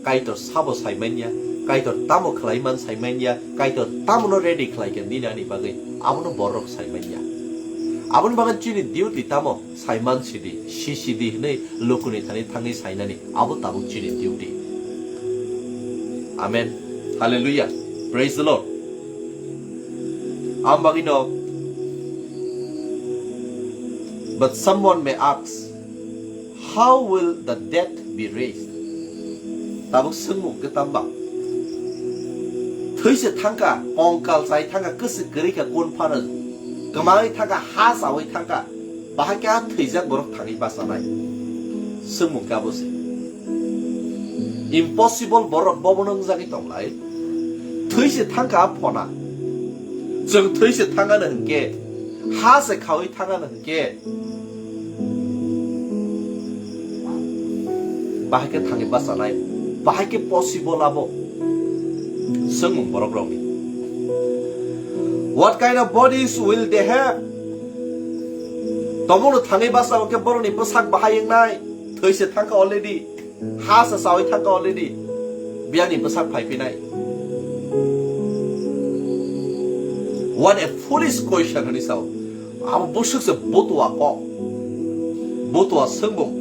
Kaitor sabo sai manya, Kaitor tamo khlai man sai manya, Kaitor tamono ready khlai kha nini ani bagwi, abono borok sai manya. Aboni bagwi chini duty tamo? Saiman sidi, sisidi hwnwi lukuni thani thangwi sainani, abo tabuk chini duty. Amen. Hallelujah. Praise the Lord. Ang bagwino, but someone may ask, how will the dead be raised? Tabuk swngmung khe tamba? Thwi se thangkha, kongkal chai thangkha, kwswk kwrwi kha, kun phano kwmawi thangkha, ha chawi thangkha, bahai khe a thwijak borok thangwi bachanai? Swngmung khe abo se. Impossible borok bobono wngjagwi tonglai. Thwi se thangkha a phona. Chwng thwi se thangano hwnkhe, ha se khawi thangano hwnkhe, bahai khe thangwi bachanai, bahai khe possible abo? Swngmung borok rokni. What kind of bodies will they have? Tomono thangwi bacha hwnkhe borokni bwsak bahai wngnai? Thwi se thangkha already. Ha se chawi thangkha already. Biyangni bwsak phai phinai. What a foolish question hwnwi sao. Abo bwswk se butua kok. Butua swngmung.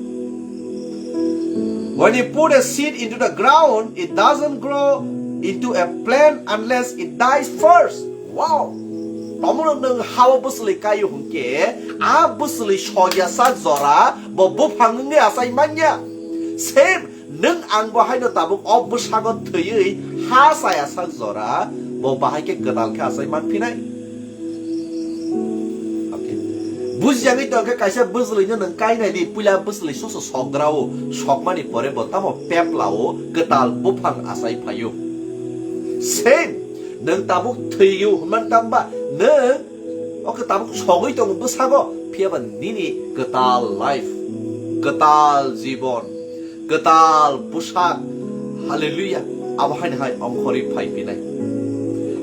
When you put a seed into the ground, it doesn't grow into a plant unless it dies first. Wow! Tomono nwng hao bwswlwi kaio hwnkhe, a bwswlwi sogya sak jora bo buphang wngwi achai manya. Same, nwng ang bo haino tabuk o bwsago thwiwi ha chaya sak jora bo bahai khe kwtal khe achai manphinai. Okay. Bujiyangwi tongkhe kaisa bwswlwino nwng kainai di, puila bwswlwi soso sokgra-o, sokmani pore bo tamo pepla-o kwtal buphang achai phaio. Same, nwng tabuk thwio hwnmani tamba nwng o khe tabuk sogwi tongo bwsago, phiyaba nini kwtal life, kwtal jibon, kwtal bwsak, hallelujah, abo haino hai ongkhorwi phai phinai.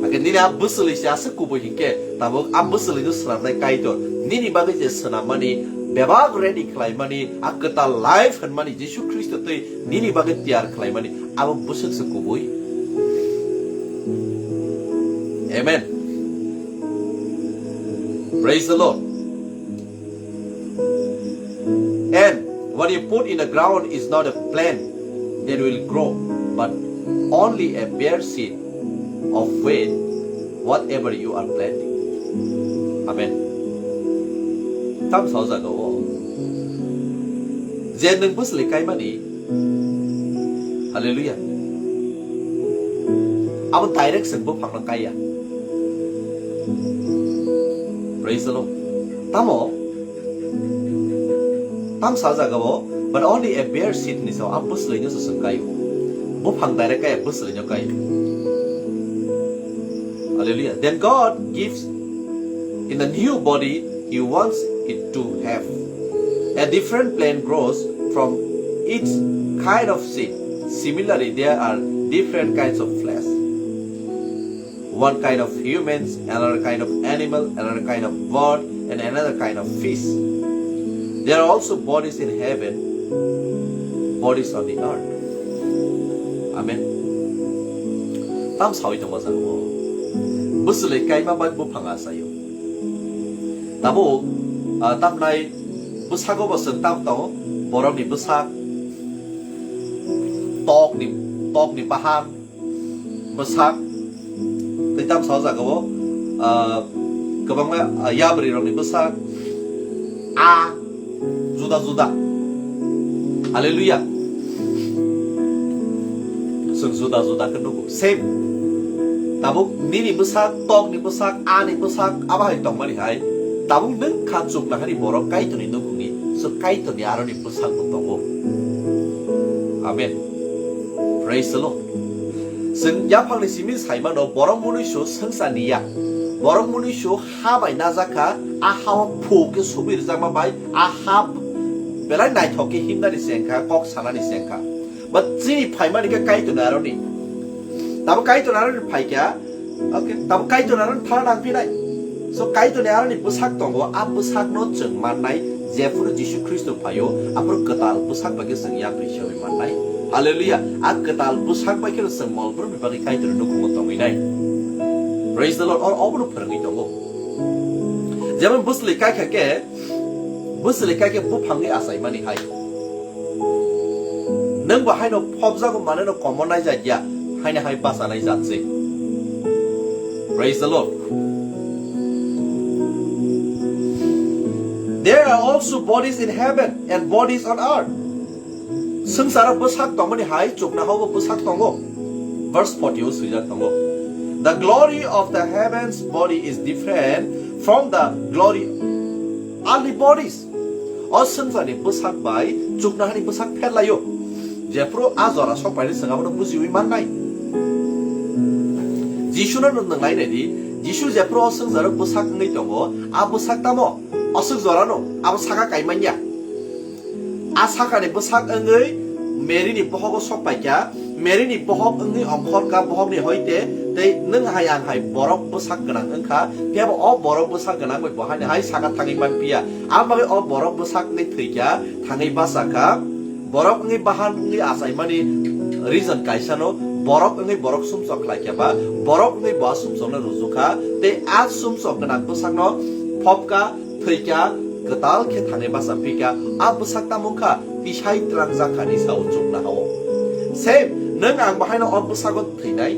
Hakhe nini a bwswlwi se aswk kubui hinkhe tabuk a bwswlwino swnamnai Kaitor. Nini bagwi je swnammani, bebak ready khlaimani, a kwtal life hwnmani Jisu Khristo twi nini bagwi tiyar khlaimani, abo bwswk se kubui. Amen. Praise the Lord. And what you put in the ground is not a plant that will grow, but only a bare seed of faith, whatever you are planting. Amen. Tam sa o jaga o. Je nwng bwswlwi kaimani. Hallelujah. Abo direct se buphangno kaiya. Praise the Lord. Tamo, tam sa jaga o, but only a bare seed ni sao, a bwswlwino se chwng kaio. Buphang direct kaiya, bwswlwino kaio. Hallelujah. Then God gives in the new body He wants it to have. A different plant grows from each kind of seed. Similarly, there are different kinds of flesh. One kind of humans, another kind of animal, another kind of bird, and another kind of fish. There are also bodies in heaven, bodies on the earth. Amen. Tam sawi tongo jago. Bwswlwi kaima bai buphang achaio. Tabuk, ah, tamnai bwsago bo chwng tam tongo. Borokni bwsak, tokni, tokni bahan, bwsak, tei tam sa o jaga o, ah, kwbangma, ah, yabri rokni bwsak, a, juda juda. Hallelujah. Chwng juda juda khe nugo. Same. Tabuk nini bwsak, tokni bwsak, ani bwsak, abo hai tongmani hai. Tabuk nwng kha chuknahani borok Kaitorni nukhungni, so Kaitorni aroni bwsak bo tongo. Amen. Praise the Lord. Chwng yaphangni simi sai mano, borok mwnwiso swngcharni ya. Borok mwnwiso ha bai najak kha, a ha o phu khe subui rwjakma bai, a ha belai naithok khe himnani se wngkha, kok sanani se wngkha. But chini phaimani khe Kaitorni aroni. Tabo Kaitorni aroni phaikha, okay, tabo Kaitorni aroni thana nangphinai. So Kaitorni aroni bwsak tongo, a bwsakno chwng mannai, jephuru Jisu Khristo phaio, aphuru kwtal bwsak bai khe chwng yapri sewi mannai. Hallelujah. A kwtal bwsak bai kheno chwng molbrumni bagwi Kaitorni nukhungo tongwinai. Praise the Lord. Or obono phwrwngwi tongo. Jemon bwswlwi kaikha khe, bwswlwi kaikhe buphangwi achaimani hai. Nwng bo haino phobjago maneno komo naijakya, haino hai bachanai jat se. Praise the Lord. There are also bodies in heaven and bodies on earth. Swngcharo bwsak tongmani hai chukna hao bo bwsak tongo. Verse forty o swijak tongo. The glory of the heavens body is different from the glory earthly bodies. O swngcharni bwsak bai chuknahani bwsak pherlaio. Jephuru a jora sok painai chwng abono bujiwi mannai. Jisuno nwng nai nai di, Jisu jephuru o swngcharo bwsak wngwi tongo, a bwsak tamo? Aswk jorano abo saka kaimanya. A sakani bwsak wngwi Mary ni bohogo sok paikha, Mary ni bohok wngwi ongkhor kha bohok ni hoite, tei nwng hai ang hai borok bwsak gwnang wngkha, phiyaba o borok bwsak gwnang bai bo haino hai saka thangwi manphiya. Aboni bagwi o borok bwsak wngwi thwikha, thangwi bachakha, borok wngwi bahan wngwi achaimani reason kaisano, borok wngwi borok sumsok khlaikha ba borok wngwi bo a sumsokno rujukha, tei a sumsok gwnang bwsakno phobkha, thwikha, kwtal khe thangwi bacha phikha, a bwsak tamo wngkha tisai twlangjak kha ni sao chukna hao. Same, nwng ang bahaino o bwsago thwinai.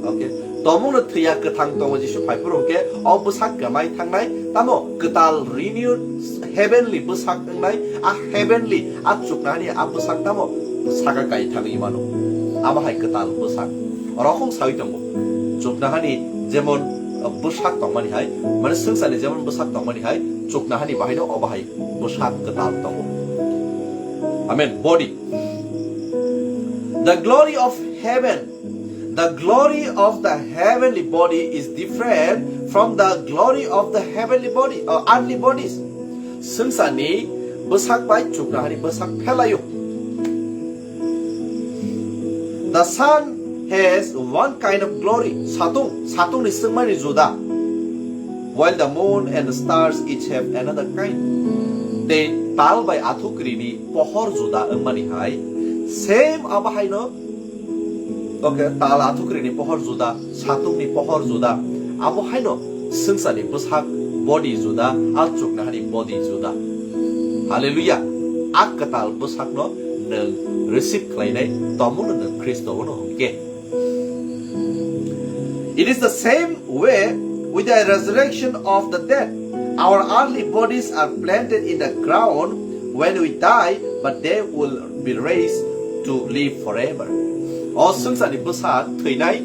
Okay. Tomungno thwiya kwthang tongo Jisu phaiphuru hwnkhe o bwsak kwmai thangnai, tamo kwtal renewed heavenly bwsak wngnai, a heavenly a chuknani a bwsak tamo saka kai thangwi mano. Abo hai kwtal bwsak. Rokhong sawi tongo. Chuknahani jemon bwsak tongmani hai, mane swngcharni jemon bwsak tongmani hai, chukna hani bahaino obo hai bwsak kwtal tongo. Amen. Body. The glory of heaven, the glory of the heavenly body is different from the glory of the heavenly body or earthly bodies. Swngcharni bwsak bai chukna hani bwsak phelaio. The sun has one kind of glory. Satung, satungni swngmani juda. While the moon and the stars each have another kind. Tei tal bai athukrini pohor juda wngmani hai. Same abo haino. Okay, tal athukrini pohor juda, satungni pohor juda. Abo haino swngcharni bwsak body juda, a chukna hani body juda. Hallelujah. A kwtal bwsakno nwng receive khlainai, tomono nwng Khristo ono hwnkhe. It is the same way with the resurrection of the dead. Our earthly bodies are planted in the ground when we die, but they will be raised to live forever. O swngcharni bwsak thwinai,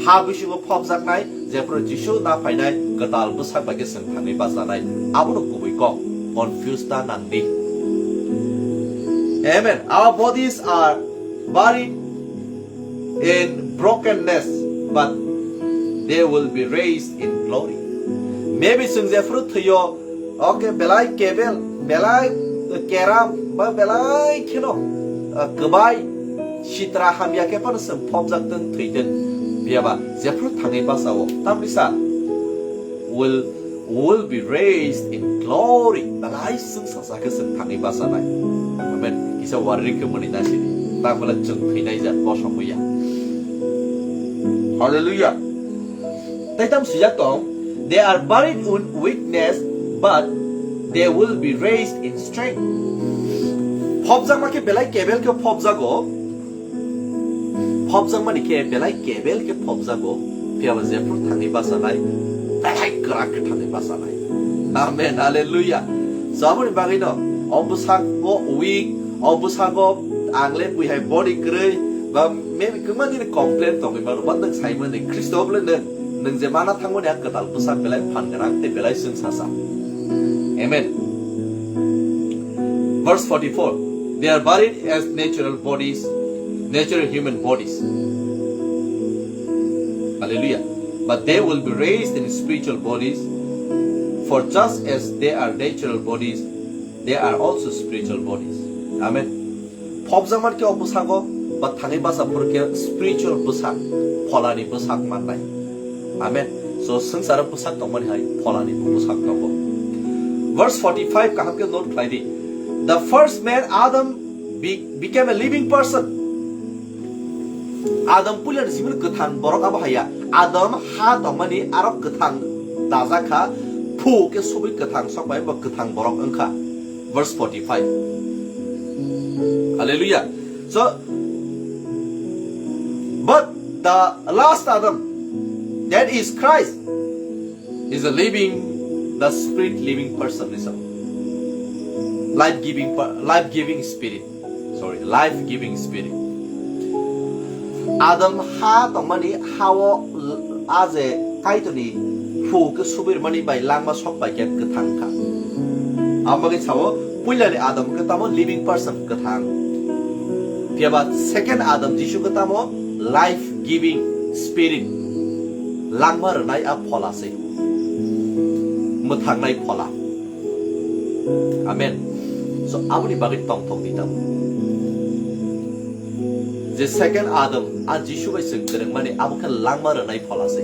ha bisingo phobjaknai, jephru Jisu na phainai, kwtal bwsak bai khe chwng thangwi bachanai. Abono kubui kok, confuse ta nang di. Amen. Our bodies are buried in brokenness, but they will be raised in glory. Maybe chwng jephru thwiyo, okay, belai kebel, belai keram, ba belai kheno, uh, kwbai, sitra hamya khe phano chwng phobjak thwng, thwi thwng. Phiyaba jephru thangwi bachao, tamni sa will will be raised in glory. Belai chwng sacha khe chwng thangwi bachanai. Amen. Kisa warri khe mwnwi nasidi. Tangwla chwng thwinai jat bosong ya. Hallelujah. Taitam swijak tong, they are buried in weakness, but they will be raised in strength. Phobjakma khe belai kebel khe phobjago. Phobjakmani khe belai kebel khe phobjago, phiyaba jephru thangwi bachanai, belai kwrak khe thangwi bachanai. Amen, hallelujah. So, aboni bagwino, o bwsakgo weak, o bwsakgo ang le bui hai body kwrwi, ba maybe kwbangma nini complain tongwi mano, but nwng sai mani, Khristo bole nwng, nwng je mana thangmani a kwtal bwsak belai phan gwnang tei belai chwng sacha. Amen. Verse forty-four, they are buried as natural bodies, natural human bodies. Hallelujah. But they will be raised in spiritual bodies, for just as they are natural bodies, they are also spiritual bodies. Amen. Phobjakmani khe o bwsago, ba thangwi bacha phuru khe spiritual bwsak, pholani bwsak mannai. Amen. So, swngcharo bwsak tongmani hai pholani bo bwsak tongo. Verse forty-five kaham khe note khlai di. The first man, Adam, be-, became a living person. Adam puilani simi kwthang borok abo haiya. Adam ha tongmani aro kwthang dajak kha, phu khe subui kwthang sok bai bo kwthang borok wngkha. Verse forty-five. Hallelujah. So, but the last Adam, that is Christ, is a living, the spirit living person, is a life giving, per- life giving spirit. Sorry, life giving spirit. Adam ha tongmani hao l- a je Kaitorni phu khe subirmani bai langma sok bai khe kwthang kha. Amo bagwi sao, puilani Adam khe tamo living person, kwthang. Phiyaba second Adam Jisu khe tamo life giving spirit, langma rwnai a phola se, mwthangnai phola. Amen. So, aboni bagwi tongthok di tamo. Je second Adam, a Jisu bai chwng kwrwngmani, abo khe langma rwnai phola se.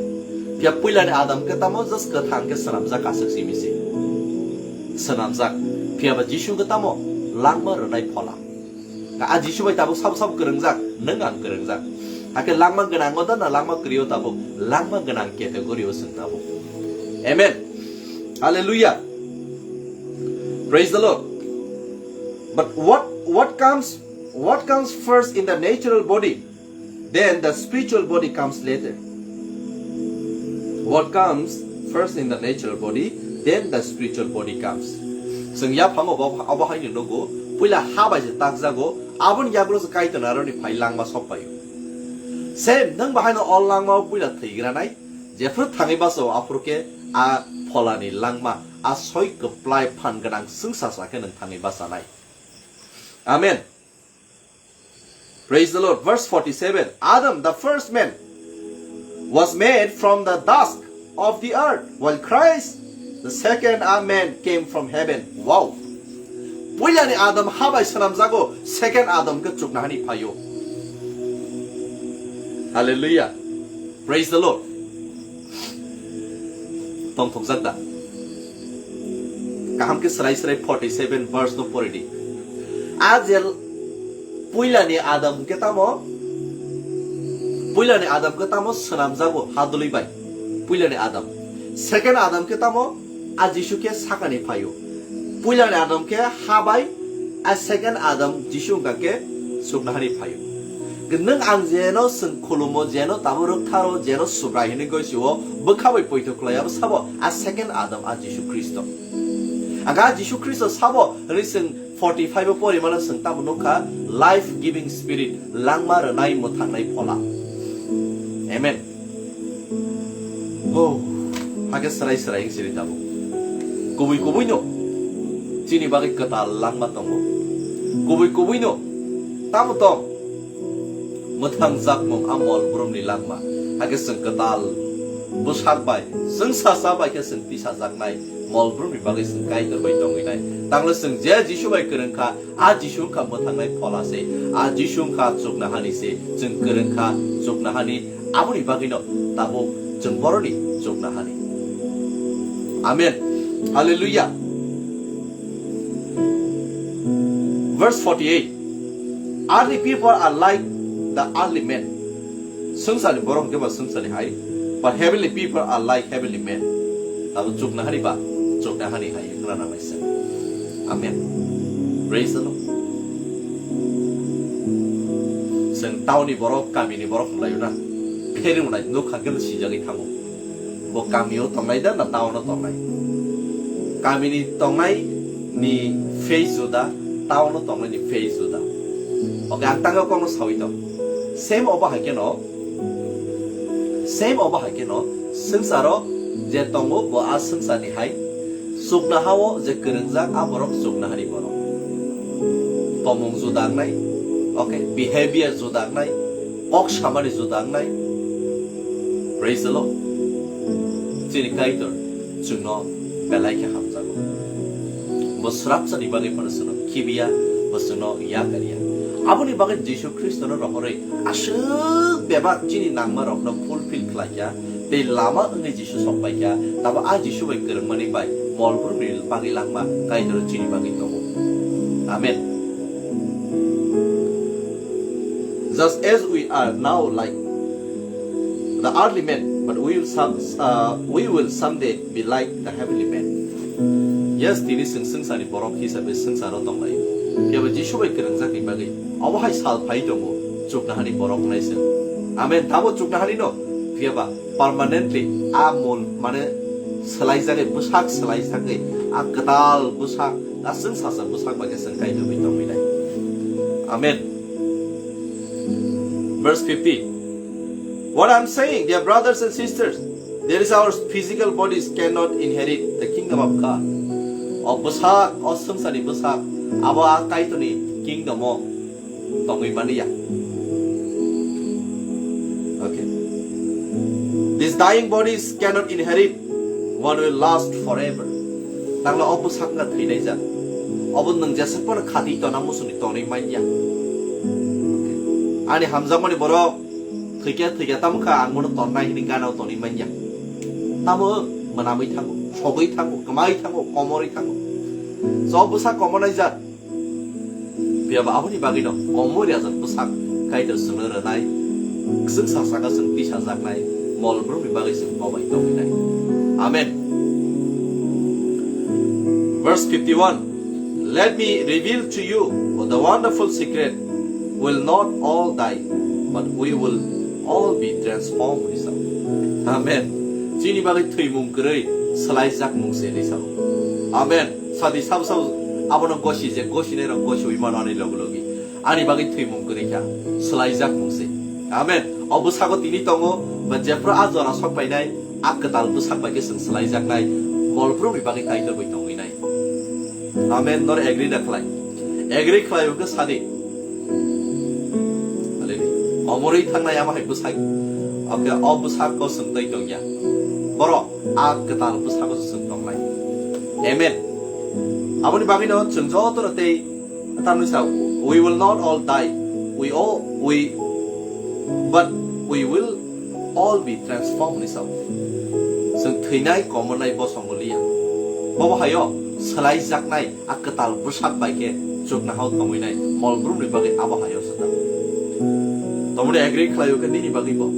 Phiya puilani Adam khe tamo just kwthang khe swnamjak aswk simi se. Swnamjak. Phiyaba Jisu khe tamo langma rwnai phola. A Jisu bai tabuk sabo sabo kwrwngjak, nwng ang kwrwngjak. Hakhe langma gwnango da na langma kwrwio tabuk? Langma gwnang category o chwng tabuk. Amen. Hallelujah. Praise the Lord. But what, what comes, what comes first in the natural body? Then the spiritual body comes later. What comes first in the natural body, then the spiritual body comes. Chwng yaphango bo, abo haino nugo, puila ha bai se takjago, aboni yagulo se Kaitor naroni phai langma sok paio. Same, nwng bahaino o langma o puila thwigranai, jephru thangwi baso aphuru khe a pholani langma, a soi kwplai phan gwnang swngsa sa khe nwng thangwi bachanai. Amen. Praise the Lord. Verse forty-seven, Adam, the first man, was made from the dust of the earth, while Christ, the second man, came from heaven. Wow. Puilani Adam ha bai swnamjago, second Adam khe chukna hani phaio. Hallelujah. Praise the Lord. Tongthokjak da? Kaham khe srai srai forty seven verse no pori di. A je puilani Adam khe tamo, puilani Adam khe tamo swnamjago hadului bai. Puilani Adam. Second Adam khe tamo a Jisu khe sakani phaio. Puilani Adam khe ha bai, a second Adam Jisu wngkha khe chukna hani phaio. Nwng ang jeno chwng khulumo, jeno tamo rwktharo, jeno Subrai hinwi goisio, bwkha bai poito khlai abo sabo a second Adam a Jisu Khristo. Aga Jisu Khristo sabo hinwi chwng forty five o pori mano chwng tamo nukha life giving spirit, langma rwnai mwthangnai phola. Amen. Oh, hake srai srai wng siri tabuk. Kubui kubui no chini bagwi kwtal langma tongo. Kubui kubui no tamo tong mwthang jakmung a mol brumni langma. Hake chwng kwtal bwsak bai, chwng sasa bai khe chwng tisajaknai mol brumni bagwi chwng Kaitor bai tongwi nai. Tangle chwng je Jisu bai kwrwng kha, a Jisu wngkha mwthangnai phola se, a Jisu wngkha chukna hani se, chwng kwrwng kha chukna hani, aboni bagwino tabuk chwng boroni chukna hani. Amen. Hallelujah. Verse forty eight. Earthly people are like the earthly men. Swngcharni borok hwnkhe ba swngcharni hai, but heavenly people are like heavenly men. Tabuk chukna hani ba chukna hani hai wngna nanglaisa. Amen. Praise the Lord. Chwng town ni borok, kami ni borok hwnlaio na. Pheri wngnai nukha khe sijagwi thango. Bo kami o tongnai da na town o tongnai? Kami ni tongnai ni face juda, town o tongnai ni face juda. Okay, ang tangwi kokno sawi tong. Same obo hai kheno, same obo hai kheno, swngcharo je tongo bo a swngcharni hai, chukna hao je kwrwngjak a borok chukna hani borok. Tomung juda wngnai, okay, behavior juda wngnai, kok samani juda wngnai. Praise the Lord. Chini Kaitor chwngno belai khe hamjago. Bo srapsani bagwi phano chwngno khibiya, bo chwngno yakariya. Aboni bagwi Jisu Khristono rohorwi aswk bebak chini nangmarokno fulfill khlaikha, tei lama wngwi Jisu sokpaikha, tamo a Jisu bai kwrwngmani bai mol brumni bagwi langma Kaitor chini bagwi tongo. Amen. Just as we are now like the earthly man, but we will some, uh, we will someday be like the heavenly man. Yes, tini chwng swngcharni borok hisabe swngcharo tonglaio. Phiya ba Jisu bai kwrwngjakni bagwi obo hai sal phai tongo, chuknahani borok wngnai chwng. Amen. Tamo chuknahanino, phiya ba permanently a mol mane swlaijagwi, bwsak swlaijagwi, a kwtal bwsak, a chwng sacha bwsak bai khe chwng Kaitor bai tongwi nai. Amen. Verse fifty. What I'm saying, dear brothers and sisters, there is our physical bodies cannot inherit the kingdom of God. O bwsak, o swngcharni bwsak, abo a Kaitorni kingdom o tongwi mani ya. Okay. These dying bodies cannot inherit what will last forever. Tangla o bwsak wngkha thwinaijak. Obo nwng jeswk phano khati tona muchungni tonwi man ya. Okay. Ani hamjakmani borok thwikya thwikya tamo kha ang bono tonnai hwnwi gana o tonwi man ya. Tamo mwnamwi thango, sogwi thango, kwmai thango, komorwi thango. So bwsak komonaijak. Phiya ba aboni bagwino komo riajak bwsak Kaitor chwngno rwnai, chwng sasaka chwng tisajaknai, mol brumni bagwi chwng bobai tongwi nai. Amen. Verse fifty-one. Let me reveal to you the wonderful secret. Will not all die, but we will all be transformed, hwnwi sa. Amen. Chini bagwi thwimung kwrwi swlaijakmung se, hwnwi sa. Amen. Sadi sabo sabo abono gosi je, gosinai rok gosiwi mano ani logi logi. Ani bagwi thwimung kwrwi kha, swlaijak mung se. Amen. O bwsago tini tongo, ba jephru a jora sok painai, a kwtal bwsak bai khe chwng swlaijaknai. Mol brumni bagwi Kaitor bai tongwi nai. Amen. Nor agree da khlai? Agree khlai hwnkhe sadi. Hallelujah. Omorwi thangnai abo hai bwsak. Oke, o bwsakko chwng tei tongya. Borok a kwtal bwsago chwng tongnai. Amen. Aboni bagwino chwng jotono tei Tamni sa, "We will not all die. We all, we, but we will all be transformed," ni sa. Chwng thwinai, komornai bosong liya. Bobo hayo swlaijaknai a kwtal bwsak bai khe chukna hao tongwinai mol brumni bagwi abo hayo swtang. Tomoni agree khlaio khe nini bagwi bo,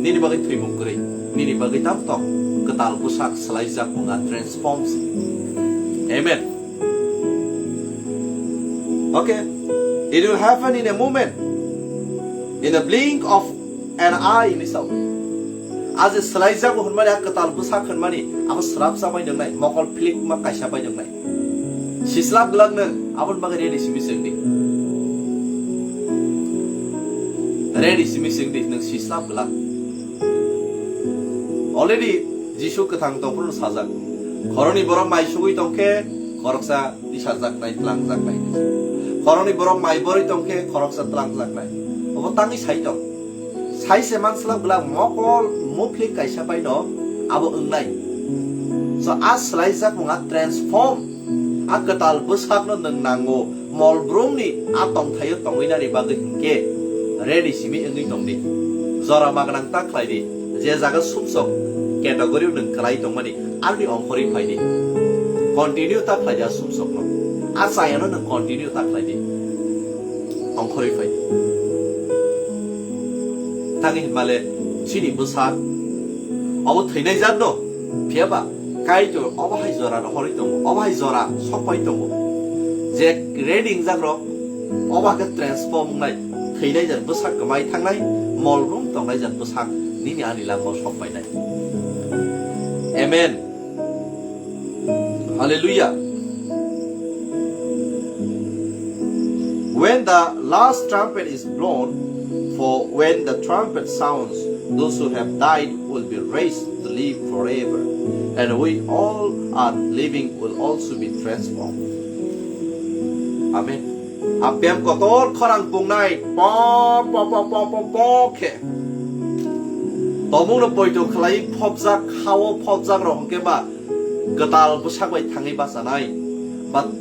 nini bagwi thwimung kwrwi, nini bagwi tam tong kwtal bwsak swlaijak wngkha, transforms. Amen. Okay, it will happen in a moment, in a blink of an eye, hinwi sao. A je swlaijago hwnmani, a kwtal bwsak hwnmani, abo swrapsa bai nwngnai, mokol phlikma kaisa bai nwngnai. Sislap glak nwng, aboni bagwi ready simi chwng di. Ready simi chwng di, nwng sislap glak. Already Jisu kwthang tongphuru sajak. Khoroknwi borok mai sugwi tongkhe, khoroksa tisajaknai, tlangjaknai. Khoroknwi borok mai borwi tongkhe, khoroksa tlangjaknai. Obo tangwi sai tong. Sai se manslap glak mokol muphlik kaisa baino abo wngnai. So, a swlaijak wngkha transform. A kwtal bwsakno nwng nango, mol brumni a tongthaio tongwinani bagwi hinkhe ready simi wngwi tongdi. Jora magwnang ta khlaidi, je jaga sumsok category-o nwng kwlai tongmani, aroni ongkhorwi phaidi. Continue ta khlaidi a sumsokno. A chayano nwng continue ta khlaidi. Ongkhorwi phaidi. Tangwi hinmale chini bwsak obo thwinai jatno, phiyaba Kaitor obo hai jora rohorwi tongo, obo hai jora sokpai tongo. Je ready wngjakrok, obo hakhe transform wngnai, thwinai jat bwsak kwmai thangnai, mol brum tongnai jat bwsak nini ani langmao sokpainai. Amen. Hallelujah. When the last trumpet is blown, for when the trumpet sounds, those who have died will be raised to live forever, and we all are living will also be transformed. Amen. Apiam kotor khorang pungnai, pom, pom, pom, pom, pom, pom khe. Tomungno poito khlai phobjak, hao phobjak rok hwnkhe ba kwtal bwsak bai thangwi bachanai. But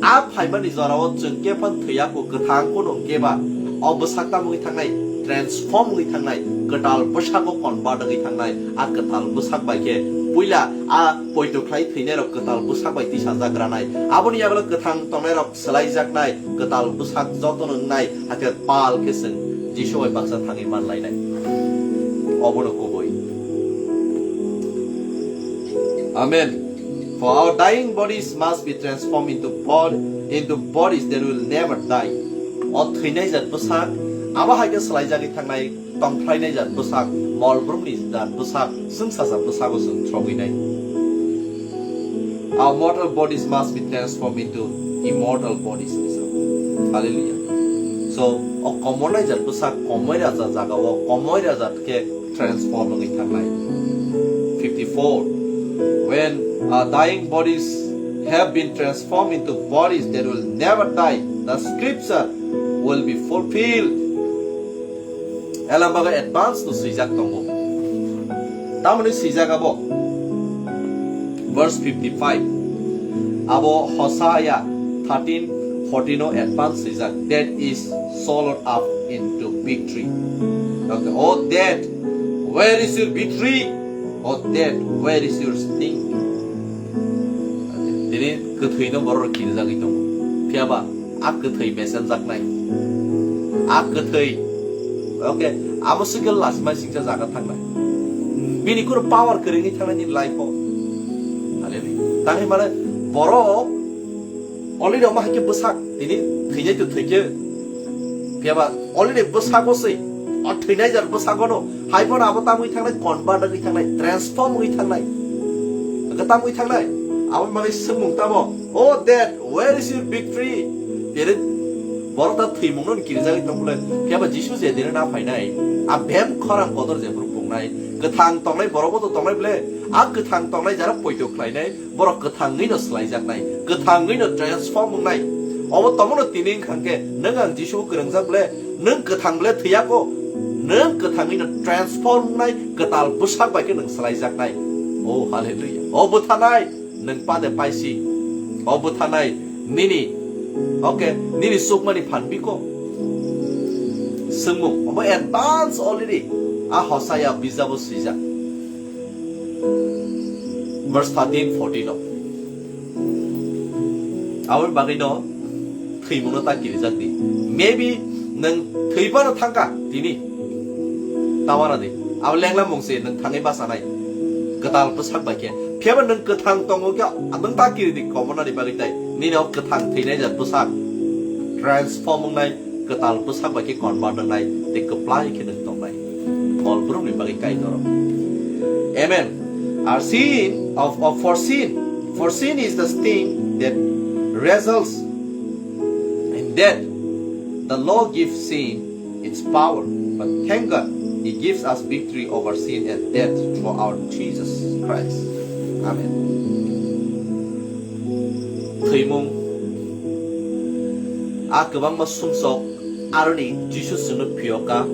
a phaimani jorao chwng khe phan thwiya kho, kwthang kho no hwnkhe ba o bwsak tamo wngwi thangnai, transform wngwi thangnai, kwtal bwsago convert wngwi thangnai. A kwtal bwsak bai khe puila a poito khlai thwinai rok kwtal bwsak bai tisajak ranai. Aboni yagulo kwthang tongnai rok swlaijaknai, kwtal bwsak jotono wngnai, hakhe pal khe chwng Jisu bai baksa thangwi manlainai. Obono kubui. Amen. For our dying bodies must be transformed into bod-, into bodies that will never die. O thwinai jat bwsak, abo hai khe swlaijagwi thangnai. Tongphlainai jat bwsak, mol brumni jat bwsak, chwngsacha bwsago chwng throginai. Our mortal bodies must be transformed into immortal bodies. Hallelujah. So, o komornai jat bwsak, komoi raja jagao, komoi raja khe transform wngwi thangnai. Fifty-four. When our dying bodies have been transformed into bodies that will never die, the scripture will be fulfilled. Ela baga advance no swijak tongo. Tamoni swijak abo. Verse fifty-five. Abo Hosea thirteen fourteen o advance swijak. Death is swallowed up into victory. Okay. Oh death, where is your victory? Oh death, where is your sting? Tini kwthwino borok kirijagwi tongo. Phiyaba a kwthwi mesenjaknai. A kwthwi. Okay, abo sikhe lasmai singcha jaga thangnai. Bini kunu power kwrwngwi thangnai nini life o. Hallelujah. Tangwi mane borok already omo hai khe bwsak tini thwinai to thwikhe. Phiyaba already bwsago se. O thwinai jar bwsago no. Hai phano abo tamwi thangnai, convert wngwi thangnai, transform wngwi thangnai. Hwnkhe tamwi thangnai. Abo mane swngmung tamo. Oh death, where is your victory? Tere borok ta thwimungno kirijagwi tong bole. Phiya ba Jisu je dine na phainai, a bem khorang kotor je phuru pungnai. Kwthang tongnai borok bo to tongnai bole. A kwthang tongnai jara poito khlainai, borok kwthangwi no swlaijaknai, kwthangwi no transform wngnai. Obo tomono tini wngkha khe, nwng ang Jisu kwrwngjak ble, nwng kwthang ble thwiya kho, nwng kwthangwi no transform wngnai, kwtal bwsak bai khe nwng swlaijaknai. Oh, hallelujah. O bwthanai, nwng pade paisi. O bwthanai, nini, okay, nini sukmani phan biko. Swngmung, obo advance already. A Hosea bijabo swijak. Verse thirteen, fourteen o. Aboni bagwi no thwimungno ta kirijak di. Maybe nwng thwi phano thangkha tini. Tamara di. Abo lengla mungse nwng thangwi bachanai. Kwtal bwsak bai khe. Phiyaba nwng kwthang tongo khe nwng ta kiri di komonani bagwi tai. Nini o kwthang thwinai jat bwsak. Transform wngnai. Kwtal bwsak bai khe convert wngnai tei kwplai khe nwng tongnai. Mol brumni bagwi Kaitor. Amen. Our sin of, of for sin, for sin is the sting that results in death. The law gives sin its power, but thank God, He gives us victory over sin and death through our Jesus Christ. Amen. Thwimung. A kwbangma sumsok aroni Jisu chwngno phiyoka,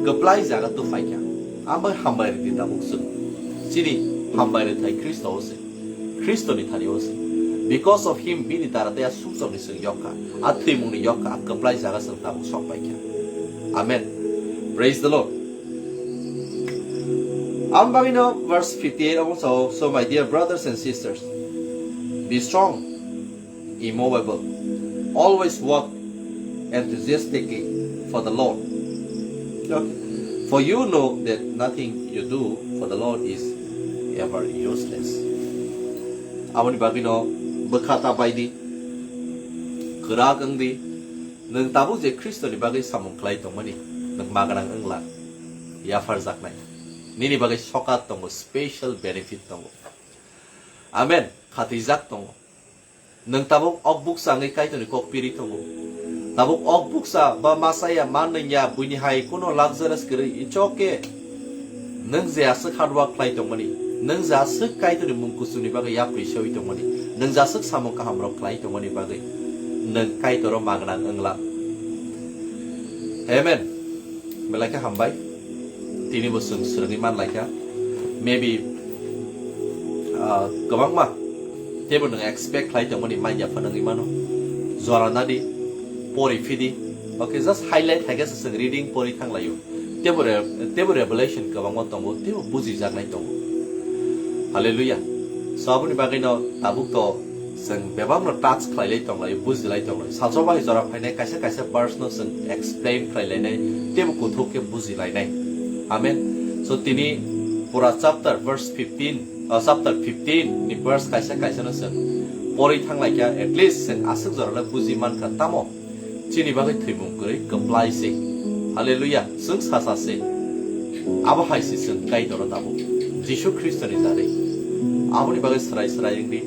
kwplai jaga tubuphaikha. Abo hambai rwdi tabuk chwng. Chini hambai rwthai Khristo o se. Khristoni thani o se. Because of him, bini dara tei a sumsokni chwng yokkha. A thwimungni yokkha, a kwplai jaga chwng tabuk sokpaikha. Amen. Praise the Lord. Ang bagwino verse fifty-eight omo sao, "So my dear brothers and sisters, be strong, immovable, always work enthusiastically for the Lord. Okay. For you know that nothing you do for the Lord is ever useless." Aboni bagwino bwkha ta bai di, kwrak wng di, nwng tabuk je Khristoni bagwi samung khlai tongmani, nwng magwnang wngla, yapharjaknai. Nini bagwi sokat tongo, special benefit tongo. Amen. Khatijak tongo. Nwng tabuk ok buksa wngwi Kaitorni kok piri tongo. Tabuk ok buksa ba masa ya, man nung ya, buini hai kuno luxurious kwrwi, it's okay. Nwng je aswk hard work khlai tongmani, nwng je aswk Kaitorni mung kuchukni bagwi yapri sewi tongmani, nwng je aswk samung kahamrok khlai tongmani bagwi nwng Kaitoro magwnang wngla. Amen. Belai khe hambai. Tini bo chwng swrwngwi man lai kha. Maybe, ah, kwbangma teibo nwng expect khlai tongmani manya phano wngwi mano. Jora nadi, pori phidi. Okay, just highlight hai khe se chwng reading pori thang laio. Teibo re-, teibo revelation kwbangma tongo, teibo bujijaknai tongo. Hallelujah. So aboni bagwino tabuk to chwng bebakno touch khlailai tonglai, bujilai tonglai. Salsa bai jora phainai kaisa kaisa verse no chwng explain khlailainai, teibo kuthuk khe bujilainai. Amen. So tini pura chapter verse fifteen, uh, chapter fifteen ni verse kaisa kaisa no chwng pori thanglaikha, at least chwng aswk jora le buji mankha. Tamo? Chini bagwi thwimung kwrwi kwplai se. Hallelujah. Chwng sasa se. Abo hai se chwng Kaitoro tabuk. Jisu Khristoni jarwi. Aboni bagwi swrai swrai wngdi.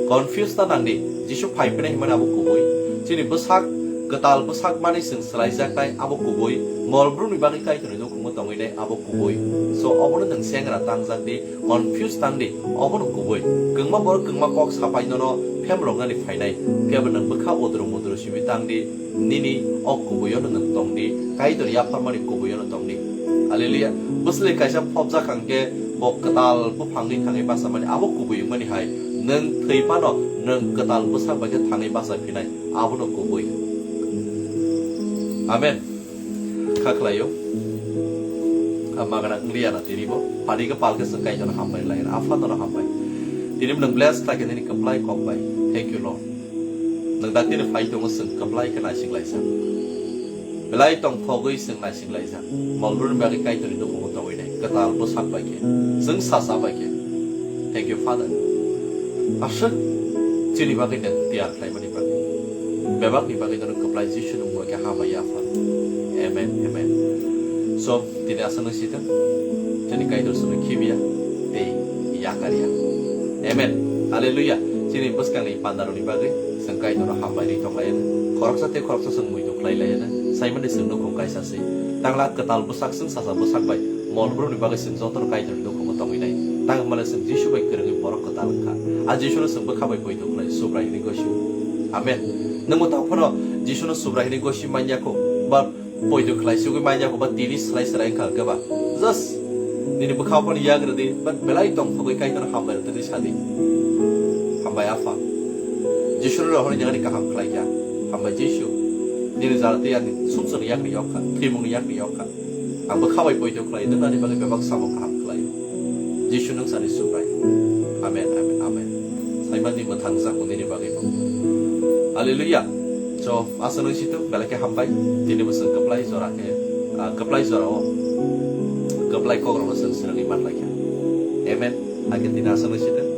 Confuse ta nangdi. Jisu phai phwnai hwnmani abo kubui. Chini bwsak, kwtal bwsak manwi chwng swlaijaknai abo kubui. Mol brumni bagwi Kaitorni nukhungo tongwi nai abo kubui. So obono nwng sengra tangjak di. Confuse tang di, obono kubui. Kwngma borok kwngma kok sapai nono phemroknani phainai. Phiyaba nwng bwkha odro modro simi tang di, nini o kubuiono nwng tong di, Kaitor yapharmani kubuiono tong di. Hallelujah. Bwswlwi kaisa phobjak hwnkhe bo kwtal buphangni thangwi bachamani, abo kubui wngmani hai. Nwng thwi phano nwng kwtal bwsak bai khe thangwi bacha phinai, abono kubui. Amen. Kha khlaio. A magana wngli ya na tini bo. Padi khe pal khe chwng Kaitorno hambai lai. Aphano hambai. Tini nwng bless khlai khe nini kwplai kok bai. Thank you, Lord. Nwng dak tini phai tongo chwng kwplai khe naising laijak. Belai tong thogwi chwng naising laijak. Mol brumni bagwi Kaitorni nukhungo tongwi nai. Kwtal bwsak bai khe. Chwng sasa bai khe. Thank you, Father. Aswk chini bagwi nwng tiyar khlaimani bagwi. Bebakni bagwi nono kwplai Jisuni mungwi khe hambai ya, Apha. Amen, amen. So, tini aswk nung sitwng, chini Kaitor chwngno khibiya tei yakarya. Amen. Hallelujah. Chini bwskangni pandarokni bagwi chwng Kaitorno hambai ri tonglaiyana. Khoroksa tei khoroksa chwng muitu khlailaiyana. Saimani chwng nukhung kaisa se. Tangla kwtal bwsak chwng sasa bwsak bai mol brumni bagwi chwng jotono Kaitorni nukhungo tongwi nai. Tang hwnba le chwng Jisu bai kwrwngwi borok kwtal wngkha. A Jisuno chwng bwkha bai poito khlai, Subrai hwnwi gosi. Amen. Nwngbo tongphano Jisuno Subrai hwnwi gosi manya kho, ba poito khlai sugwi manya kho, ba tini slai slai wngkha hwnkhe ba. Just nini bwkha phano yagrwdi, ba belai tongthogwi Kaitor hambai rwdi sadi. Hambai Apha. Jisuno rohorni jagani kaham khlaikha. Hambai Jisu. Nini jara tei ani sumsokni yakni yokkha, thwimungni yakni yokkha. Ang bwkha bai poito khlai, nwng ani bagwi bebak samung kaham khlai. Jisu nwng sani Subrai. Amen, amen, amen. Saimanni mwthang jak nini bagwi bo. Hallelujah. So, aswk nung situ, belai khe hambai. Tini bo chwng kwplai jora khe, ah, kwplai jora o, kwplai kok rokno chwng swrwngwi man lai kha. Amen. Hakhe tini aswk nung situ.